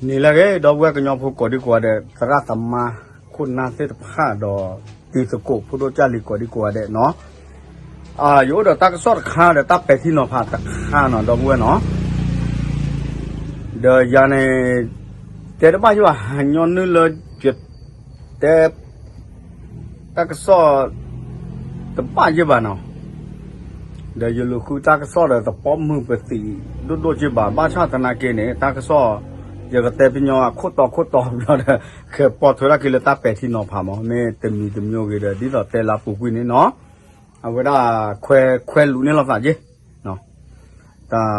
န့ၣ်လၢအဂ့ၤ ဒီပုၢ်ဝဲၢ်ကညီဖိကိးဒံကိးဂၤဒဲး သရၣ်သမါ ခိၣ်နၢ်သ့ၣ်တဖၣ်ဒီး တံၤသကိးဖိဒိၣ်ကၢ်လံၤကိးဒံကိးဂၤဒဲးနီၤ, ယအိၣ်ဒီးတၢ်ကစီၣ်တခါဒီးတၢ်ပဲာ်ထံနီၤဖးတခါနီၤ ဒီပုၢ်ဝဲၢ်နီၤ, ဒီးယၤန့ၣ် တဲတဘၣ်ယဘၣ် ဟးညီနုၢ်လၢယတဲ တၢ်ကစီၣ် တဘၣ်ယဘၣ်နီၤ, ဒီးယလူၤဃုတၢ်ကစီၣ်ဒီးသပှၢ်မုၢ်ပသံးဒိၣ်ဒိၣ်က့ဘၣ် ဘၣ်ဆၣ်သနာ်က့န့ၣ် တၢ်ကစီၣ် ယကတဲပညီအခိၣ်တီခိၣ်တီဘျီဒီး ကဲပိာ်ထွဲထီၣ်က့ၤလၢတၢ်ပဲာ်ထံနီၤဖးမး မ့ၢ်တမံၤတမံၤဂ့ၤဒီး ဒ်သိးတဲလၢအပူၤကွံာ်န့ၣ်နီၤ, အဝဲဒၣ် ခွဲးလူၤန့ၢ်လိာ်သးက့ၤ တၢ်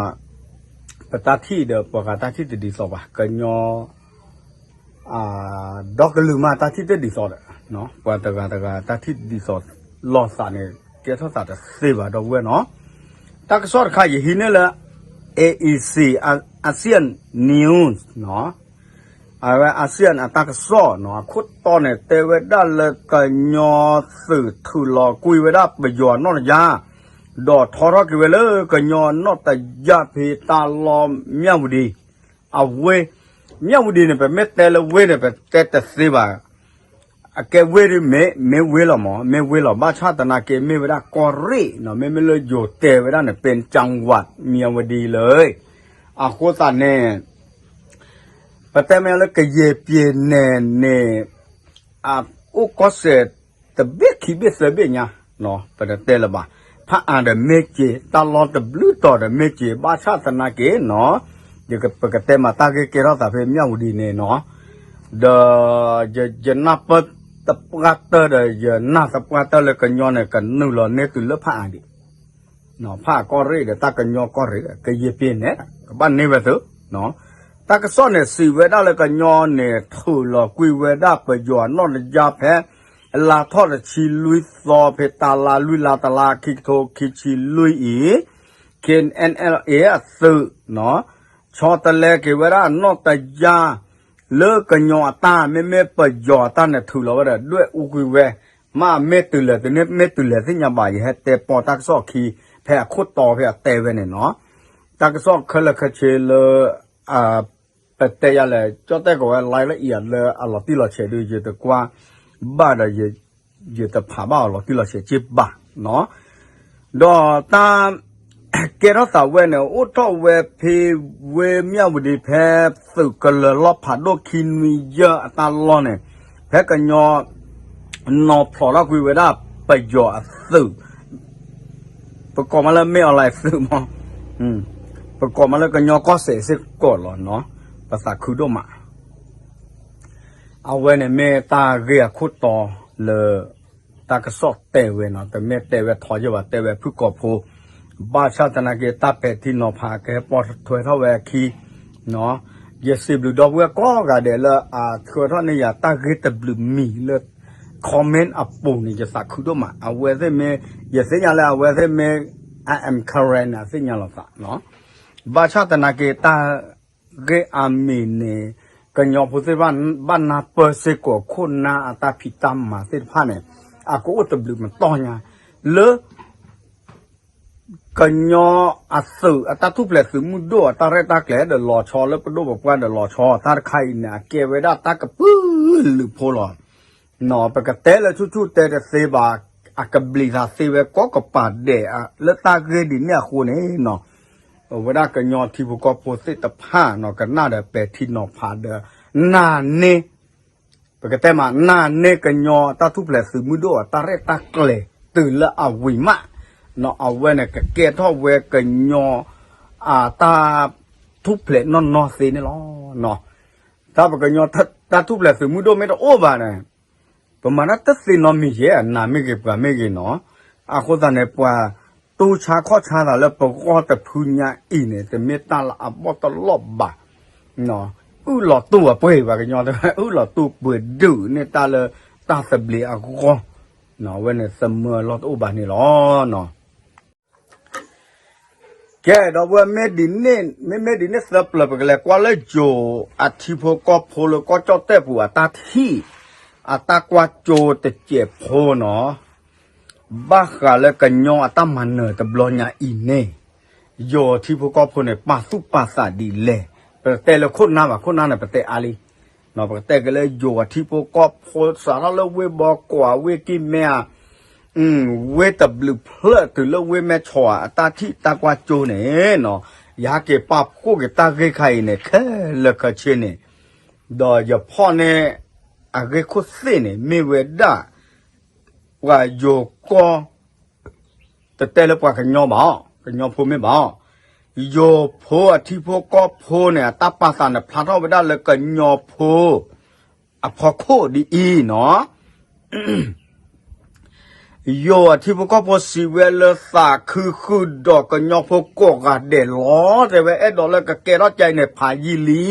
ပတၢ်ထံၣ်ဒီးပှၤဂၤတၢ်ထံၣ်တဒ်သိးဘၣ် ကညီ ဒီကလုာ်မးတၢ်ထံၣ်တဒ်သိးဒီး ပှၤတဂၤတဂၤတၢ်ထံၣ်တဒ်သိး လိာ်သးန့ၣ် ကဲထီၣ်သးတသ့ဘၣ် ဒီပုၢ်ဝဲၢ်နီၤ, တၢ်ကစီၣ်တခါယဟံးန့ၢ်လၢ AEC ASEAN News နီၤ, အဝဲ ASEAN အတၢ်ကစီၣ်နီၤ အခိၣ်တီန့ၣ် တဲဝဲဒၣ်လၢကညီသုးထုးလီၤကွံာ်ဝဲဒၣ်ပယီၤအနီၣ်တယၢ် ဒီးထီထီၣ်က့ၤဝဲလၢကညီအနီၣ်တယၢ်ဖဲတၢ်လီၢ်မၠၣ်ဝတံၤ အဝ့ၢ်, မၠၣ်ဝတံၤန့ၣ် ပမ့ၢ်တဲလၢဝ့ၢ်န့ၣ် ပတဲတသ့ဘၣ်, အကဲဝ့ၢ်ဒ်မ့ၢ် မ့ၢ်ဝ့ၢ်လီၤမး မ့ၢ်ဝ့ၢ်လီၤ ဘၣ်ဆၣ်သနာ်က့မ့ၢ်ဝဲဒၣ်ကီၢ်ရ့ၣ်နီၤ မ့မ့ၢ်လၢယိၤတဲဝဲဒၣ်န့ၣ် ပ့ၣ်ကၠၣ်ဝး မၠၣ်ဝတံၤလၢ အဃိသတးန့ၣ် ပတဲမ့ၢ်လၢကယဲၢ်ပျဲၢ်နဲၣ်န့ၣ် အအိၣ်ကီၢ်စဲၣ်တဘ့ၣ်ခံဘ့ၣ်သၢဘ့ၣ်ညါ, ပတတဲလၢၤဘၣ်, ဖးအါဒီးမ့ၢ်က့ၤ တၢ်လီၢ်တဘျုးတီၤဒီးမ့ၢ်က့ၤ ဘၣ်ဆၣ်သနာ်က့နီၤ, ပကတဲမးတၢ်ဂ့ၢ်ကဲထီၣ်သးဖဲမၠၣ်ဝတံၤန့ၣ်နီၤ, ဒီး ယနၢ်ပၢၢ်တပှၢ်တၢၢ်ဒီး ယနၢ်သပှၢ်တၢၢ်လၢကညီန့ၣ် ကနုာ်လီၤန့ၢ်တုၤလၢဖးအါဒံး ဖးအါကီၢ်ရ့ၣ်ဒီးတၢ်ကညီကီၢ်ရ့ၣ်ဒီး ကယဲၢ်ပျဲၢ်နဲၣ် ကဘၣ်န့ၢ်ဝဲသု, တၢ်ကစီၣ်န့ၣ်စံးဝဲဒၣ်လၢကညီန့ၣ် ထုးလီၤကွံာ်ဝဲဒၣ်ပယီၤအနီၣ်တယၢ်ဖဲ လါထီၣ်တဆံလွံၢ်သီ ဖဲတလါလွံၢ်လါတလါခံကထိခံဆံလွံၢ်အံၤ KNLA အသုး ဆီတလဲက့ၤဝဲဒၣ်အနီၣ်တယၢ် လၢကညီအတၢ် မ့မ့ၢ်ပယီၤအတၢ်န့ၣ် ထုးလီၤဝဲဒီးဒွဲၣ်အူကွံာ်ဝဲ, မ့ၢ်မ့ၢ်တုၤလဲၣ် တန့ၢ်မ့ၢ်တုၤလဲၣ်သ့ၣ်ညါဘၣ် ယဟဲတဲပိာ်တၢ်ကစီၣ်ခံ ဖဲအခိၣ်တီဖဲအတဲဝဲန့ၣ်နီၤ, တၢ်ကစီၣ်ခဲလၢာ်ခဲဆ့လၢ ပတဲယၤလဲၣ် ကၠီၣ်တဲၣ်ကီးဝဲ live လၢအံၤလၢအလီၤတံၢ်လီၤဆဲးဒုး ယတကွၢ်ဘၣ်ဒီး ယတဖးဘၣ်အီၤလီၤတံၢ်လီၤဆဲးက့ဘၣ်နီၤ, ဒီးတၢ် ကဲထီၣ်သးဝဲန့ၣ် အိၣ်ထီၣ်ဝဲဖဲဝ့ၢ်မၠၣ်ဝတံၤဖဲသုးကလၢၤလီၢ်ဖးဒိၣ်ခံနွံယဲၢ်အတၢ်လီၢ်န့ၣ် ဖဲကညီ နီၤဖျိးထီၣ်ကွံာ်ဝဲဒၣ်ပယီၤအသုး ပကိးမးလၢမ့ၢ်အီၤလဲၣ်သုးမး, ပကိးမးလၢကညီကီၢ်စဲၣ်စ့ၢ်ကီးလီၤနီၤ, ပသးခုဒိၣ်မး အဝဲန့ၣ်မ့ၢ်တၢ်ဂ့ၢ်အခိၣ်တီလၢ တၢ်ကစီၣ်တဲဝဲနီၤ, တမ့ၢ်တဲဝဲထီယဲၢ်ဘၣ် တဲဝဲဖုၣ်ကိာ်ဖိ, ဘၣ်ဆၣ်သနာ်က့ တၢ်ပဲာ်ထံနီၤဖးကဟဲပိာ်ထွဲထီၣ်ဝဲအခံ ယစံးဘျုးဒီပုၢ်ဝဲၢ်ကိးဂၤဒဲးလၢအဆှၢထီၣ်န့ၢ်ယၤတၢ်ဂ့ၢ်တဘျုးမံၤလၢ comment အပူၤန့ၣ် ယသးခုဒိၣ်မး, အဝဲသ့ၣ်မ့ၢ် ယသ့ၣ်ညါလၢအဝဲသ့ၣ်မ့ၢ် I am Karen န့ၣ် အသ့ၣ်ညါလီၤသး, ဘၣ်ဆၣ်သနာ်က့ တၢ်ဂ့ၢ်အါမံၤန့ၣ် ကညီဖိသ့ၣ်တဖၣ် ဘၣ်နၢ်ပၢၢ်စ့ၢ်ကီးခိၣ်နၢ်အတၢ်ဖံးတၢ်မၤသ့ၣ်တဖၣ်န့ၣ် အကအိၣ်တဘျုးမတီၢ်ညါ လၢ ကညီအသုးအတၢ်ထူၣ်ဖျဲးသုးမုၢ်ဒိၣ်အတၢ်ရဲၣ်တၢ်ကျဲၤဒီးလီၤဆီလၢပဒိၣ်ပပှၢ်ဒီးလီၤဆီ တၢ်တခါအံၤန့ၣ် အကဲဝဲဒၣ်တၢ်ကပုာ်လုးဖိလီၤ. ပကတဲလၢဆူၣ်ဆူၣ်တဲတသ့ဘၣ် အကဘျံးသးသ့ဝဲကိးကပၤဒဲး လၢတၢ်ဂ့ၢ်ဒ်န့ၣ်အဃိန့ၣ်နီၤ အဝဲဒၣ်ကညီထံဖိကီၢ်ဖိသ့ၣ်တဖၣ်နီၤ ကနၣ်ဒီးပဲာ်ထံနီၤဖးဒီး နာ်န့ၢ် ပကတဲမး နာ်န့ၢ်ကညီတၢ်ထူၣ်ဖျဲးသုးမုၢ်ဒိၣ်အတၢ်ရဲၣ်တၢ်ကျဲၤတုၤလၢအဝံၤမး နီၤ အဝဲန့ၣ် ကကဲထီၣ်ဝဲကညီ အတၢ်ထူၣ်ဖျဲးနီၢ်နီၢ်သ့န့ၣ်လီၤ. တၢ်ပကညီတၢ်ထူၣ်ဖျဲးသုးမုၢ်ဒိၣ်မ့ၢ်တအိၣ်ဘၣ်န့ၣ် ပမၤတၢ်တသ့နီတမံၤယဲၢ် အနၤမ့ၢ်ဂ့ၤပှၤမ့ၢ်ဂ့ၤနီၤ. အဃိသတးန့ၣ် ပှၤတူၢ်ဆါခီၣ်ဆါသးလၢပဂီၢ်တဖုညါအံၤန့ၣ် တမ့ၢ်တၢ်လၢအဘီၣ်တလီၢ်ဘၣ်. အုၣ်လီၤတူၢ်အပှ့ၤ ပှၤကညီတဲ အုၣ်လီၤတူၢ်ပှ့ၤဒုးန့ၢ်တၢ်လၢတၢ်သဘျ့အဂီၢ် အဝဲန့ၣ်သမၢအလီၢ်တအိၣ်ဘၣ်န့ၣ်လီၤ. ကဲ ဒီပုၢ်ဝဲၢ် မ့မ့ၢ်ဒ်န့ၣ်သၢပျၢၤ ပကလဲၤကွၢ်လၢယိၤအထံဖိကီၢ်ဖိလၢကီၢ်ကၠီၣ်တဲၣ်ပူၤအတၢ်ထံၣ် အတၢ်ကွၢ်ကၠိတစဲးဖိနီၤ ဘၣ်ဃးလၢကညီအတၢ်မၤနၢၤတဘျီညါအံၤန့ၣ် ယိၤထံဖိကီၢ်ဖိန့ၣ် ပာ်သူၣ်ပာ်သးဒ်လဲၣ် ပတဲလၢခိၣ်နၢ်ဘၣ်, ခိၣ်နၢ်န့ၣ် ပတဲအါလံ, ပကတဲက့ၤလၢယိၤအထံဖိကီၢ်ဖိ စးထီၣ်လၢဝ့ၢ်ဘီကွၢ် ဝ့ၢ်ကံၢ်မဲ ဝ့ၢ်တဘျုးဖျၢၣ်တုၤလၢဝ့ၢ်မဲၢ်ဆီး အတၢ်ထံၣ်တၢ်ကွၢ်ကၠိန့ၣ်နီၤ, ယဟဲက့ၤပာ်ဖှိၣ်က့ၤတၢ်ဂ့ၢ်ခါအံၤန့ၣ် ခဲလၢာ်ခဲဆ့န့ၣ်, ဒီးယဖီၣ်န့ၢ် အဂ့ၢ်ခိၣ်သ့ၣ်န့ၣ် မ့ၢ်ဝဲဒၣ် ပှၤယိၤကီၢ် တတဲလၢပှၤကညီဘၣ်, ကညီဖိမ့ၢ်ဘၣ်, ယိၤဖိအထံဖိကီၢ်ဖိန့ၣ် အတၢ်ပာ်သးန့ၣ် ဖျါထီၣ်ဝဲဒၣ်လၢကညီဖိ အဖီခိၣ်ဒ်အံၤနီၤ. ယိၤအထံဖိကီၢ်ဖိစံးဝဲလၢသးခုဃုာ်ဒီးကညီဖိကိးဂၤဒဲးလီၤ. တဲဝဲအဲၣ်ဒိးလၢကကဲထီၣ်ကဲအံၤန့ၣ် ဖးယံာ်လံ,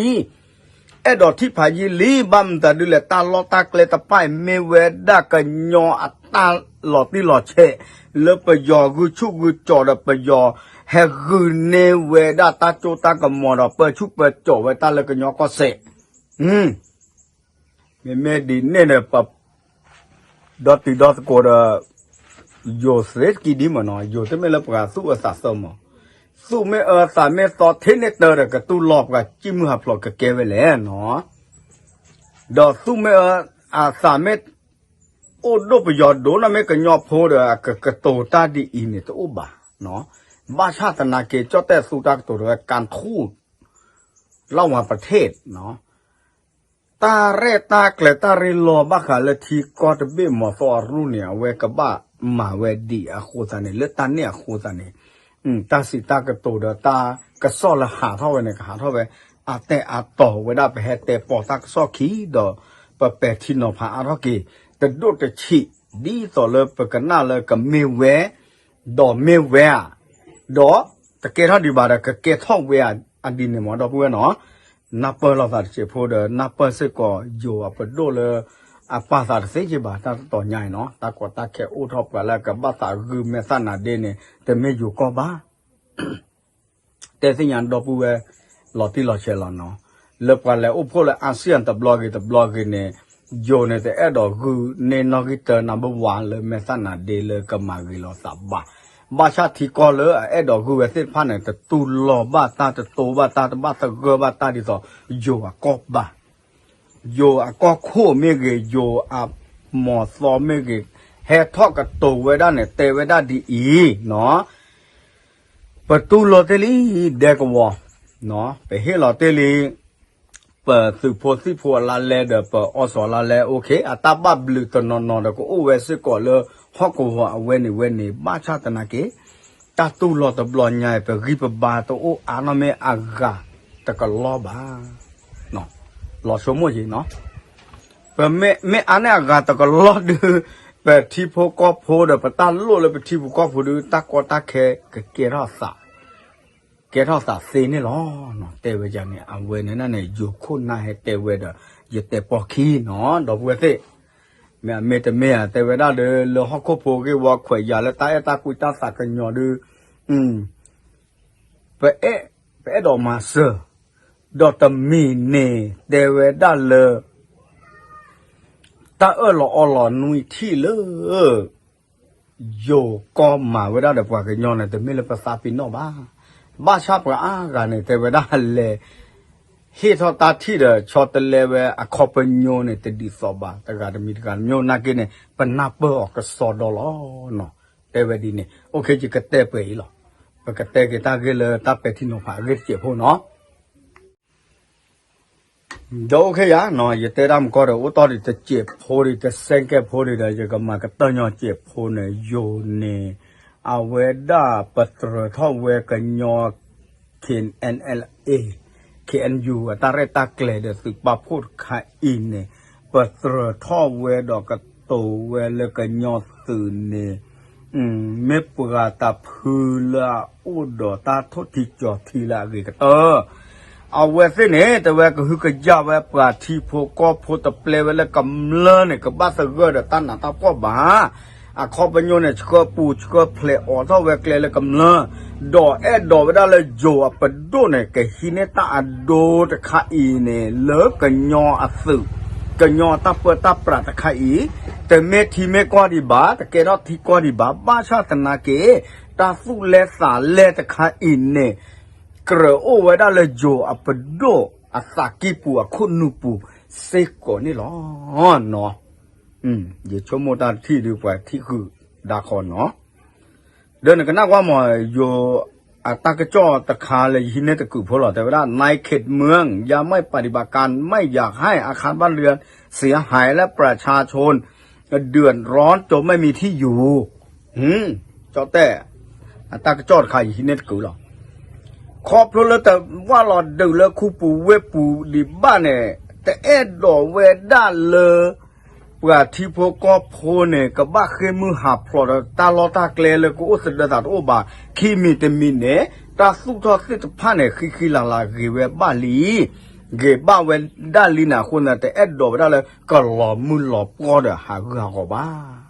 အဲၣ်ဒိးထံၣ်ဖးယံာ်လံ, ဘၣ်မတၤဒုလဲၣ် တၢ်လီၢ်တၢ်ကျဲတဖၣ်အံၤ မ့ၢ်ဝဲဒၣ်ကညီအတၢ်လီၤတံၢ်လီၤဆဲး လၢပယီၤဂုာ်ဆူၣ်ဂုာ်ကၠီၤဒီး ပယီၤဟဲဂုာ်န့ၢ်ဝဲဒၣ်တၢ်ကၠိတၢ်ကမီၤဒီး ပၢဆူၣ်ပၢစိးဝဲတၢ်လၢကညီကီၢ်စဲၣ်. မ့မ့ၢ်ဒ်န့ၣ်ဒီး ပ ဒီတံၤဒီသကိးဒီး ယိၤသ့တကံဒ်မးနီၤ, ယိၤတမ့ၢ်လၢပှၤသူၣ်အၢသးသီမး, သူၣ်မ့ၢ်အၢသးမ့ၢ်သီထဲန့ၣ်တၢ်ဒီး ကတူၢ်လိာ်ပှၤကံၢ်မုၢ်ဟးဖျိးကကဲဝဲလဲၣ်နီၤ. ဒီးသူၣ်မ့ၢ်အၢ အသးမ့ၢ် အိၣ်ဒိၣ်ပယီၤဒိၣ်နီၢ်မ့ၢ်ကညီဖိဒီး အကကတိၤတၢ်ဒ်အံၤန့ၣ်တအိၣ်ဘၣ်. ဘၣ်ဆၣ်သနာ်က့ ကၠီၣ်တဲၣ်သူတၢ်ကတိၤဒီး ကၣ်ထူၣ် လၢဝၤပထ့ၣ် တၢ်ရဲၣ်တၢ်ကျဲၤတၢ်ရ့လိာ်ဘၣ်ဃးလၢထံကီၢ်တဘ့ၣ်မီၤသီအရူၢ်န့ၣ် အဝဲကဘၣ်မၤဝဲဒ်အဃိသတးန့ၣ် လၢတၢ်န့ၣ်အဃိသတးန့ၣ် တၢ်စံးတၢ်ကတိၤဒီးတၢ်ကစီၣ်လၢဟးထီၣ်ဝဲန့ၣ် ကဟးထီၣ်ဝဲ အတဲအတီၤဝဲဒၣ် ပဟဲတဲပိာ်တၢ်ကစီၣ်ခံဒီး ပပဲာ်ထံနီၤဖးအါထီၣ်က့ၤ တဒိၣ်တဆံး ဒ်သိးလၢပကနၣ်လၢကမ့ၢ်ဝဲ ဒီးမ့ၢ်ဝဲဧါ, ဒီးတကဲထီၣ်ဒံးဘၣ်ဒီး ကကဲထီၣ်ဝဲဧါ အဒ်န့ၣ်မး ဒီပုၢ်ဝဲၢ်နီၤ, နၢ်ပၢၢ်လိာ်သးတစဲးဖိဒီး နၢ်ပၢၢ်စ့ၢ်ကီးယိၤအပဒိၣ်လၢ အပာ်သးတသ့က့ၤဘၣ် တၢ်တတီၤညါအံၤနီၤ, တၢ်ကီတၢ်ခဲအိၣ်ထီၣ်ပှၤလၢအကဘၣ်သးဂုာ် မဲာ်သၣ်နါဒ့န့ၣ် တမ့ၢ်ယိၤကီၢ်ဘၣ် တဲသ့ၣ်ညါဒီပုၢ်ဝဲၢ် လီၤတံၢ်လီၤဆဲးလီၤနီၤ, လၢပှၤလဲၤအိၣ်ဖှိၣ်လၢ ASEAN တဘျီဂ့ၤတဘျီဂ့ၤန့ၣ် ယိၤန့ၣ် တအဲၣ်ဒိးဂုာ်န့ၢ်နီၣ်ဂံၢ်တၢ number one လၢမဲာ်သၣ်နါဒ့လၢကမၤဂ့ၤလိာ်သးဘၣ်. ဘၣ်ဆၣ်ထံကီၢ်လၢအအဲၣ်ဒိးဂုာ်ဝဲသ့ၣ်တဖၣ်န့ၣ် တတူၢ်လိာ်ဘၣ်တၢ် တတိဘၣ်တၢ် တဘၣ်သဂၢၢ်ဘၣ်တၢ်ဒ်သိး ယိၤအကီၢ်ဘၣ် ယိၤအကီၢ်ခိၣ်မ့ၢ်ဂ့ၤ ယိၤအမီၤသီမ့ၢ်ဂ့ၤ ဟဲထီၣ်ကတိၤဝဲဒၣ်န့ၣ် တဲဝဲဒၣ်ဒ်အံၤနီၤ, ပတူၢ်လိာ်တ့ၢ်လံ ဒဲကဝီၤ, ပဟ့ၣ်လီၤတ့ၢ်လံ ပသုးဖိသံၣ်ဖိအလါလဲဒီး ပအီစီၤလါလဲ okay အတၢ်ဘၣ်ဘျုးတနီၤနီၤဒီး ကအိၣ်ဝဲစ့ၢ်ကီးလၢဟီၣ်ကဝီၤအဝဲန့ၣ်ဝဲန့ၣ် ဘၣ်ဆၣ်သနာ်က့ တၢ်တူၢ်လိာ်တဘျီညါအံၤ ပဂံၢ်ပဘါတအိၣ်အါနီၢ်မ့ၢ်အဂၤတကလီၢ်ဘၣ် လီၤဆိကမိၣ်က့ၤနီၤ, ပမ့ၢ်အါန့ၢ်အဂၤတကလီၢ်ဒုး ပထံဖိကီၢ်ဖိဒီး ပတၢ်လိၣ်လၢပထံဖိကီၢ်ဖိဒုး တၢ်ကီတၢ်ခဲကကဲထီၣ်သး ကဲထီၣ်သးသ့န့ၣ်လီၤ. တဲဝဲဒ်န့ၣ် အဝဲန့ၣ်န့ၣ် ယိၤခိၣ်နၢ်ဟဲတဲဝဲဒီး ယတဲပိာ်ခံနီၤ ဒီပုၢ်ဝဲၢ်သ့ၣ်, မ့ၢ်အမ့ၢ်တမ့ၢ်ဧါ တဲဝဲဒၣ်ဒီး လၢဟီၣ်ခိၣ်ဖိဂ့ၢ်ဝီခွဲးယာ်လၢတၢ်အဲၣ်တၢ်ကွံတၢ်သးကညီၤဒုး ပအဲၣ် ပအဲၣ်ဒိးမၤစၢၤ ဒီးတမံၤန့ၣ် တဲဝဲဒၣ်လၢ တၢ်အၢၣ်လီၤအီလီၤနွံထံၣ်လၢ ယိၤကီၢ်မၤဝဲဒၣ်ဒီးပှၤကညီန့ၣ် တမ့ၢ်လၢပသးပ့ၤနီၣ်ဘၣ်. ဘၣ်ဆၣ်ပှၤအါဂၤန့ၣ် တဲဝဲဒၣ်လဲၤ ဟ့ၣ်ထီၣ်တၢ်ထံၣ်ဒီး ဆီတလဲဝဲအခီပညီန့ၣ် တဒ်သိးဘၣ် တဂၤတမံၤတဂၤတမံၤနာ်က့န့ၣ် ပနၢ်ပၢၢ်အီၤကစီဒီလီၤ. တဲဝဲဒ်န့ၣ် okay ယကတဲပှဲၤအံၤလီၤ. ပကတဲက့ၤတၢ်ဂ့ၢ်လၢတၢ်ပဲာ်ထံနီၤဖးအဂ့ၢ်တစဲးဖိနီၤ ဒီး okay ယၤနီၤ ယတဲတၢ်မကီဒီး အိၣ်တီၢ်ဒံးတစဲးဖိဒံး တစဲးကဲးဖိဒံးဒီး ယကမၤကတၢၢ်ညီစဲးဖိန့ၣ် ယိၤန့ၣ် အဝဲဒၣ်ပတြၢၤထီၣ်ဝဲကညီ KNLA KNU အတၢ်ရဲၣ်တၢ်ကျဲၤဒီးသုးပာ်ဖှိၣ်တခါအံၤန့ၣ် ပတြၢၤထီၣ်ဝဲဒီးကတိၤဝဲလၢကညီသုးန့ၣ် မ့ၢ်ပှၤတၢ်ဖုလၢအအိၣ်ဒီးတၢ်ထိၣ်ထံကၠီၤထံလၢအဂ့ၤကတၢၢ် အဝဲသ့ၣ်န့ၣ် တဲဝဲကဟုကယာ်ဝဲပှၤထံဖိကီၢ်ဖိတပျဲဝဲလၢကမျၢၢ်န့ၣ် ကဘၣ်သဂၢၢ်ဒီးတၢ်နးတၢ်ဖှီၣ်ဘၣ်. အခီပညီန့ၣ် ဆှၢပူၤဆှၢဖျဲးအိးထီၣ်ဝဲကျဲလၢကမျၢၢ် ဒီးအဲၣ်ဒိးဝဲဒၣ်လၢယိၤအပဒိၣ်န့ၣ် ကဟံးန့ၢ်တၢ်အဒိတခါအံၤန့ၣ် လၢကညီအသုး ကညီအတၢ်ပၢတၢ်ပြးတခါအံၤ တမ့ၢ်ထံမ့ၢ်ကီၢ်ဒံးဘၣ် တကဲထီၣ်ထံကီၢ်ဒံးဘၣ် ဘၣ်ဆၣ်သနာ်က့ တၢ်သူၣ်လဲသးလဲတခါအံၤန့ၣ် ကြၢးအိၣ်ဝဲဒၣ်လၢယိၤအပဒိၣ်အသးကံၢ်ပူၤအခိၣ်နူာ်ပူၤစ့ၢ်ကီးန့ၣ်လီၤ. ယဆိကမိၣ်တၢ်ထံၣ်ဒုးပှၤထံၣ်ဃုာ်ဒါဃီနီၤ. ဒီးနကနၣ်ကွၢ်မး ယိၤအတၢ်ကစီၣ်တခါလၢယဟံးန့ၢ်တကုာ်ဖိလီၤ တဲဝဲဒၣ် นายเขตเมืองยังไม่ปฏิบัติการ ไม่อยากให้อาคารบ้านเรือนเสียหายและประชาชนเดือดร้อนจนไม่มีที่อยู่ ကၠီၣ်တဲၣ် အတၢ်ကစီၣ်တခါယဟံးန့ၢ်တကုာ်လီၤ. ခီဖျိလၢတဝၢ်လီၤဒုးလၢခူပူၤဝ့ၢ်ပူၤဒံးဘၣ်န့ၣ် တအဲၣ်ဒိးဝဲဒၣ်လၢ ပှၤထံဖိကီၢ်ဖိန့ၣ် ကဘၣ်ဃ့ၢ်မုၢ်ဟးဖျိးဒီးတၢ်လီၢ်တၢ်ကျဲလၢကအိၣ်သဒၢသးတအိၣ်ဘၣ် ခံမံၤတမံၤန့ၣ် တၢ်သူၣ်ထီၣ်သ့ၣ်တဖၣ်န့ၣ် ဃံဃံလၤလၤဂ့ၤဝဲဘၣ်လံ ဂ့ၤဘၣ်ဝဲဒၣ်လံန့ၣ်အဃိန့ၣ် တအဲၣ်ဒိးဝဲဒၣ်လၢကလီၤမုၢ်လီၤပှီၢ်ဒီးဟးဂူာ်ဟးဂီၤဘၣ်.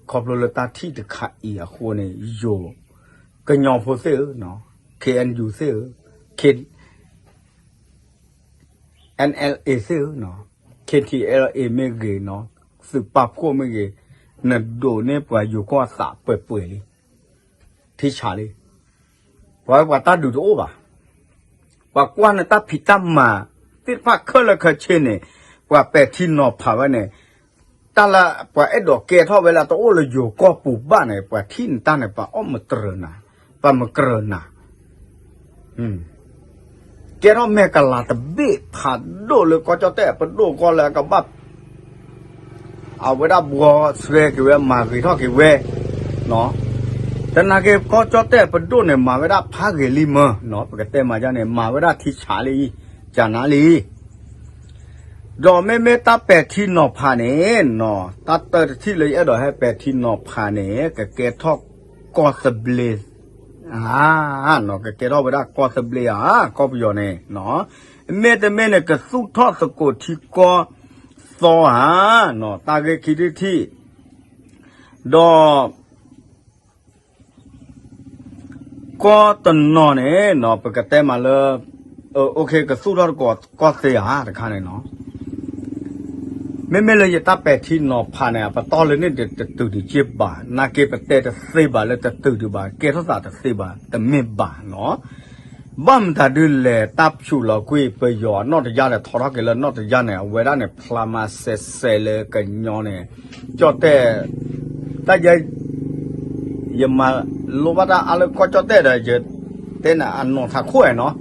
ခီဖျိလၢတၢ်ထံၣ်တခါအံၤအဃိန့ၣ် ယိၤ ကညီဖိသ့ၣ်ဧၢ, ခ့ၣ်အဲၣ်ယူၣ်သ့ၣ်ဧၢ, ခ့ၣ် NLA သ့ၣ်ဧၢ, ခ့ၣ်ထံၣ် LA မ့ၢ်ဂ့ၤနီၤ, သုးပာ်ဖှိၣ်မ့ၢ်ဂ့ၤ, နဒိးန့ၢ်ပှၤယိၤကီၢ်အသးပှဲၤပှဲၤလံ, ထံဆးလံ. ပှၤဝဲပှၤတၢ်ဒုးတအိၣ်ဘၣ်. ပှၤကွၢ်နတၢ်ဖံးတၢ်မၤသ့ၣ်တဖၣ်ခဲလၢာ်ခဲဆ့န့ၣ်, ပှၤပဲာ်ထံနီၤဖးဝဲန့ၣ်, တၢ်လၢပှၤအဲၣ်ဒိးကဲထီၣ်ဝဲလၢတအိၣ်လၢယိၤကီၢ်ပူၤဘၣ်န့ၣ် ပှၤထံၣ်နတၢ်န့ၣ် ပှၤအီၣ်မတြၢၤနၤ, ပှၤမကြၢးနၤ ကဲထီၣ်မဲာ်ကလၤတဘ့ၣ်ဖးဒိၣ်လၢကီၢ်ကၠီၣ်တဲၣ်ပဒိၣ်ကီၢ်လၢအကဘၣ် အဝဲဒၣ်ဘှီဆှဲက့ၤဝဲမၤဂ့ၤထီၣ်က့ၤဝဲ, တနာ်က့ ကီၢ်ကၠီၣ်တဲၣ်ပဒိၣ်န့ၣ် မၤဝဲဒၣ်ဖးဂ့ၤလံမၢ်, ပကတဲမၤဒ်န့ၣ် မၤဝဲဒၣ်ထံဆးလံ, ကနၤလံ ဒီးမ့မ့ၢ်တၢ်ပဲာ်ထံနီၤဖးန့ၣ်, တၢ်တၢတထံၣ်လၢယအဲၣ်ဒိးဟဲပဲာ်ထံနီၤဖးန့ၣ် ကကဲထီၣ်ကီၢ်သဘျ့, ကကဲထီၣ်ဝဲဒၣ်ကီၢ်သဘျ့ဧါ, ကီၢ်ပယီၤန့ၣ်, မ့တမ့ၢ်န့ၣ် ကသူၣ်ထီၣ်သကိးထံကီၢ်သီဧါ, တၢ်ဂ့ၢ်ခံထံၣ်ထံၣ်, ဒီး ကီၢ်တနီၤန့ၣ် ပကတဲမးလၢ ကသူၣ်ထီၣ်သကိးကီၢ်သ့ဧါတခါန့ၣ်နီၤ, မ့မ့ၢ်လၢယတၢ်ပဲာ်ထံနီၤဖးန့ၣ် အပတီၢ်လၢန့ၣ်တတုၤဒံးက့ဘၣ်, နာ်က့ပတဲတသ့ဘၣ်လၢတတုၤဒံးဘၣ်, ကဲထီၣ်သးတသ့ဘၣ်, တမ့ၢ်ဘၣ်နီၤ. ဘၣ်မတၤဒုလဲၣ် တၢ်ဆူးလီၤကွံာ်ပယီၤအနီၣ်တယၢ်ဒီး ထီထီၣ်က့ၤလၢနီၣ်တယၢ်န့ၣ် အဝဲဒၣ်န့ၣ် ဖျါမးစဲးစဲးလၢကညီန့ၣ်, ကၠီၣ်တဲၣ် တၢ်ယဲ ယမၤလိဘၣ်တၢ်အါလၢကီၢ်ကၠီၣ်တဲၣ်ဒီး ယတဲန့ၣ်အနီၢ်ထးခိၣ်နီၤ,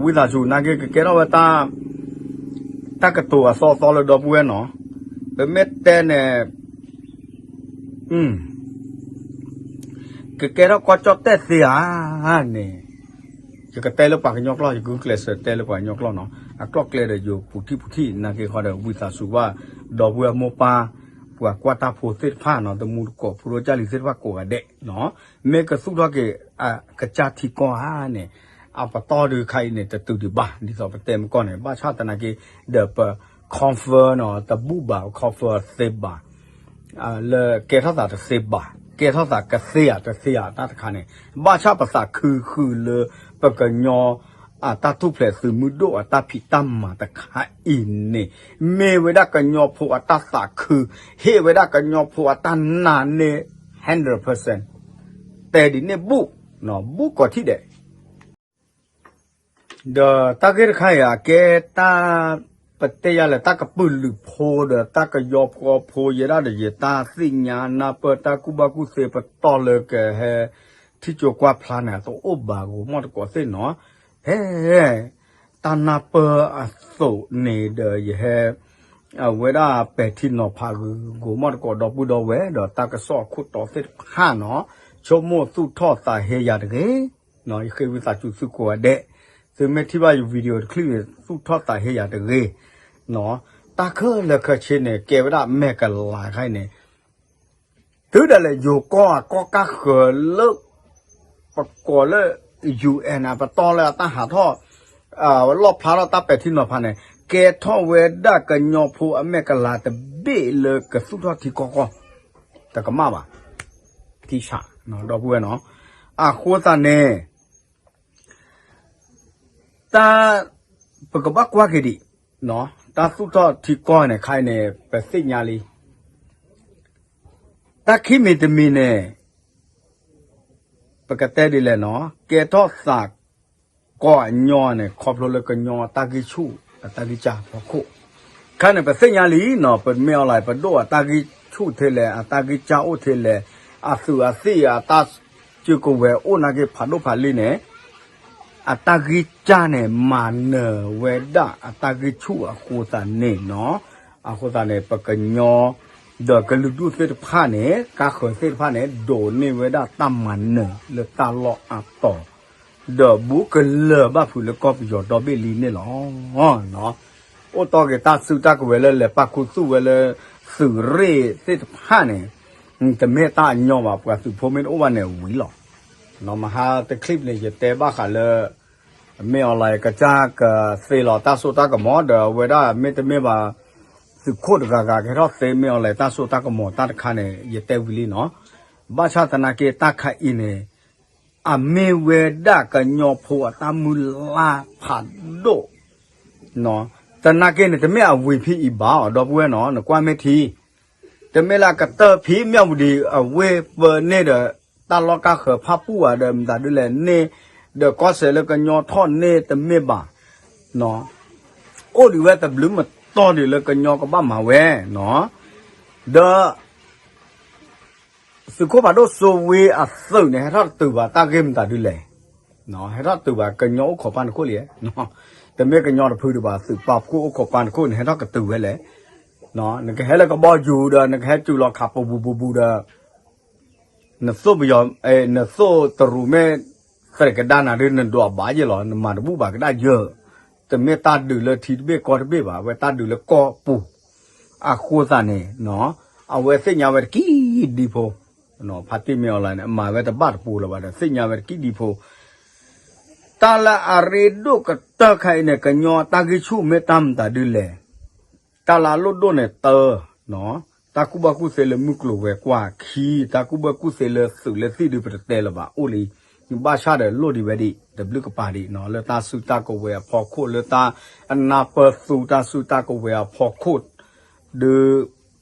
ဝံသးစူၤ နာ်က့ကကဲထီၣ်ဝဲ တၢ်ကတိၤအသီအသီလၢဒီပုၢ်ဝဲၢ်နီၤ, ပမ့ၢ်တဲန့ၣ် ကကဲထီၣ်ကီၢ်ကၠီၣ်တဲၣ်သ့ဧါန့ၣ်, ယကတဲလၢပှၤကညီကျိာ်, ယဂုာ်ကျဲးစၢးတဲလၢပှၤကညီကျိာ်နီၤ, အကျိာ်ကျဲဒီးယိၤပူၤထံၣ်ပူၤထံၣ် နာ်က့ဃီဒီး ဝံသးစူၤဘၣ် ဒီပုၢ်ဝဲၢ်မိၢ်ပၢ်, ပှၤကွၢ်တၢ်ဖိသ့ၣ်တဖၣ်နီၤ, တမူတကိး ဖိဒိၣ်ကၢ်လံၤသ့ၣ်တဖၣ်ကိးဂၤဒဲး, မ့ၢ်ကသူၣ်ထီၣ်က့ၤ ကစၢ်ထံကီၢ်ဧါန့ၣ်, အပတီၢ်ဒုးခါအံၤန့ၣ် တတုၤဒံးဘၣ်, ဒ်သိးပတဲမကီၢ်န့ၣ် ဘၣ်ဆၣ်သနာ်က့ ဒီးပ confirm နီၤ, တဘူၣ်ဘၣ် confirm သ့ဘၣ် လၢကဲထီၣ်သးတသ့ဘၣ်, ကဲထီၣ်သးကသ့ဧါတသ့ဧါတၢ်တခါန့ၣ်, ဘၣ်ဆၣ်ပသးခုဃုာ်လၢ ပကညီ အတၢ်ထူၣ်ဖျဲးသုးမုၢ်ဒိၣ်အတၢ်ဖံးတၢ်မၤတခါအံၤန့ၣ်, မ့ၢ်ဝဲဒၣ်ကညီဖိအတၢ်သးခု, ဟ့ၣ်ဝဲဒၣ်ကညီဖိအတၢ်နာ်န့ၢ် hundred percent, တဲဒ်န့ၣ်ဘူၣ်, ဘူၣ်ကိးထံၣ်ဒဲး ဒီးတၢ်ဂ့ၢ်တခါအံၤ အကဲတၢ် ပတဲယၤလၢတၢ်ကပုာ်လုးဖိဒီးတၢ်ကယီဖီဖိ ယဲဒၣ်ဒီးယတၢ်သ့ၣ်ညါနၢ်ပၢၢ်တၢ်ကူၣ်ဘၣ်ကူၣ်သ့ပတီၢ်လၢကဟဲ ထံၣ်ကၠိကွၢ်ဖျါန့ၣ် အတအိၣ်ဘၣ်ဂိၤမီၢ်တကိးသ့ၣ်နီၤ, ဖဲ တၢ်နၢ်ပၢၢ်အသိးန့ၣ်ဒီးယဟဲ အဝဲဒၣ်ပဲာ်ထံနီၤဖးဂုာ်ဂိၤမီၢ်တကိးဒီပုၢ်ဒီဝဲၢ် ဒီးတၢ်ကစီၣ်အခိၣ်တီသ့ၣ်တဖၣ်နီၤ, ဆိကမိၣ်သူၣ်ထီၣ်သးဟ့ယၤတဂ့ၤ, ယဃ့ဝံသးစူၤသုကိးဂၤဒဲး, သုမ့ၢ်ထံၣ်ဘၣ်ယ video တချံၣ်န့ၣ် သူၣ်ထီၣ်သးဟ့ယၤတဂ့ၤ, တၢ်ခဲလၢာ်ခဲဆ့န့ၣ် ကဲဝဲဒၣ်မဲာ်ကလၤခါအံၤန့ၣ် တုၤဒၣ်လဲာ်ယိၤကီၢ်အကီၢ်ကၢ်ဃၢၤလၢ ပကိးလၢ UN အပတီၢ်လၢအတၢ်ဟးထီၣ် လီၣ်ဖျါထီၣ်တၢ်ပဲာ်ထံနီၤဖးန့ၣ် ကဲထီၣ်ဝဲဒၣ်ကညီဖိအမဲာ်ကလၤတဘ့ၣ်လၢကသူၣ်ထီၣ်ထံကီၢ်ကီၢ် တကမၣ်ဘၣ် ထံဆး ဒီပုၢ်ဝဲၢ်နီၤ, အဃိသတးန့ၣ် တၢ် ပကဘၣ်ကွၢ်က့ၤဒံး တၢ်သူၣ်ထီၣ်ထံကီၢ်န့ၣ်ခါအံၤန့ၣ် ပသ့ၣ်ညါလံ တၢ်ခံမံၤတမံၤန့ၣ် ပကတဲဒ်လဲၣ်နီၤ ကဲထီၣ်သး ကီၢ်အညီန့ၣ် ခီဖျိလၢကညီအတၢ်ဂံၢ်ဆူၣ် အတၢ်ဂံၢ်စၢ်ဖီခိၣ်, ခါန့ၣ် ပသ့ၣ်ညါလံနီၤ ပမ့ၢ်အီၤလၢ ပဒိၣ်အတၢ်ဂံၢ်ဆူၣ်ထဲလဲၣ် အတၢ်ဂံၢ်စၢ်အိၣ်ထဲလဲၣ်, အသုးအသ့ၣ်အတၢ်စုကဝဲၤအိၣ်နာ်က့ ဖးဒိၣ်ဖးလံၤန့ၣ် အတၢ်ဂံၢ်စၢ်န့ၣ် မၤနၢၤဝဲဒၣ်အတၢ်ဂံၢ်ဆူၣ်အဃိသတးန့ၣ်နီၤ, အဃိသတးန့ၣ် ပကညီ ဒီးကလုာ်ဒူၣ်သ့ၣ်တဖၣ်န့ၣ် ကါဃၢၤသ့ၣ်တဖၣ်န့ၣ် ဒိးန့ၢ်ဝဲဒၣ်တၢ်မၤနၢၤလၢတၢ်လီၢ်အါတီၤ ဒီးဘူးကလၢၤဘၣ်ဖုးလၢကီၢ်ပယီၤဒီဘ့ၣ်လံန့ၣ်လီၤ. အိၣ်တီၢ်က့ၤတၢ်စုတၢ်ကဝဲၤလၢလဲၤပာ်ခူသူၣ်ဝဲလၢ သုးရ့ၣ်သ့ၣ်တဖၣ်န့ၣ် တမ့ၢ်တၢ်အညီဘၣ် ပှၤသုးဖိမ့ၢ်တအိၣ်ဘၣ်န့ၣ်ဝံၤလီၤ. မဟါတချံၣ်န့ၣ် ယတဲဘၣ်ဃးလၢ မ့ၢ်အီၤလၢကစၢ်ကသ့လီၤတၢ်စိတၢ်ကမီၤ ဒီးအဝဲဒၣ်မ့တမ့ၢ်ဘၣ် သုးခိၣ်တဂၤဂၤကဟဲထီၣ်သ့မ့ၢ်အီၤလၢတၢ်စိတၢ်ကမီၤတၢ်တခါန့ၣ် ယတဲဝံၤလံနီၤ, ဘၣ်ဆၣ်သနာ်က့တၢ်ခါအံၤန့ၣ် အမ့ၢ်ဝဲဒၣ်ကညီဖိအတၢ်မုၢ်လၢ်ဖးဒိၣ် သနာ်က့န့ၣ် တမ့ၢ်အဝံၤဖဲအံၤဘၣ်အီၤ ဒီပုၢ်ဝဲၢ်နီၤ နကွၢ်မ့ၢ်ထံ တမ့ၢ်လၢအကတၢၢ်ဖံးမၠၣ်ဝတံၤ အဝ့ၢ်ပၢန့ၢ်ဒီး တၢ်လီၢ်ကါဃၢၤဖၣ်ပူၣ်ဧါဒီး မတၤဒ်လဲၣ်န့ၣ် ဒီးကီၢ်စဲၣ်လၢကညီထီၣ်န့ၢ်တမ့ၢ်ဘၣ် အိၣ်ဒံးဝဲတဘျုးမတီၢ်ဒံးလၢကညီကဘၣ်မၤဝဲ ဒီး သုးခိၣ်ဖးဒိၣ်စိဝ့အသုးန့ၣ် ဟဲထီၣ်တတုၤဘၣ်တၢ်ဂ့ၢ်မတၤဒ်လဲၣ် ဟဲထီၣ်တတုၤဘၣ်ကညီအိၣ်ခိးပၢ်တခိၣ်လံ, တမ့ၢ်ကညီတဖုဒံးဘၣ် သုးပာ်ဖှိၣ်အိၣ်ခိးပၢ်တခိၣ်န့ၣ် ဟဲထီၣ်ကတုၤဝဲလဲၣ်, နကဟဲလၢကဘီယူၤဒီး နကဟဲစူၤလီၤခးပူၤပူၤပူၤပူၤဒီး နသိၣ်ပယီၤ နသိၣ်တရူးမ့ၢ် သရဲးကဒါနၤဒ် နဒွးဘၣ်ယဲၢ်လီၤ နမၤတဘူၣ်ဘၣ်ကဒါယဲၢ်, တမ့ၢ်တၢ်ဒုးလၢထံတဘ့ၣ်ကီၢ်တဘ့ၣ်ဘၣ် အဝဲတၢ်ဒုးလၢကီၢ်ပူၤ, အဃိသတးန့ၣ် အဝဲသ့ၣ်ညါဝဲတကံၢ်ဒံးဖိ, ဖါတံၢ်မ့ၢ်အီၤလၢန့ၣ် မၤဝဲတဘၣ်တပူၤလၢၤဘၣ်ဒီး သ့ၣ်ညါဝဲတကံၢ်ဒံးဖိ, တၢ်လၢအရ့ဒိၣ်ကတၢၢ်ခါအံၤန့ၣ် ကညီတၢ်ဂံၢ်ဆူၣ်မ့ၢ်တၢ်မတၤဒ်လဲၣ် တၢ်လၢအလိၣ်ဒိၣ်န့ၣ်တၢ်, တၢ်ကူၣ်ဘၣ်ကူၣ်သ့လၢမုၢ်ကျိၤဝဲၤကွာ်ခံ, တၢ်ကူၣ်ဘၣ်ကူၣ်သ့လၢသုးလၢသံၣ်ဒုးပတတဲလၢၤဘၣ်အိၣ်လံ, ဘၣ်ဆၣ်ဒီးလိၣ်ဒံးဝဲဒံး တဘျုးကပၤဒံး လၢတၢ်စုတၢ်ကဝဲၤအဖီခိၣ် လၢတၢ်အနၢ်ပၢၢ်သူတၢ်စုတၢ်ကဝဲၤအဖီခိၣ်, ဒီး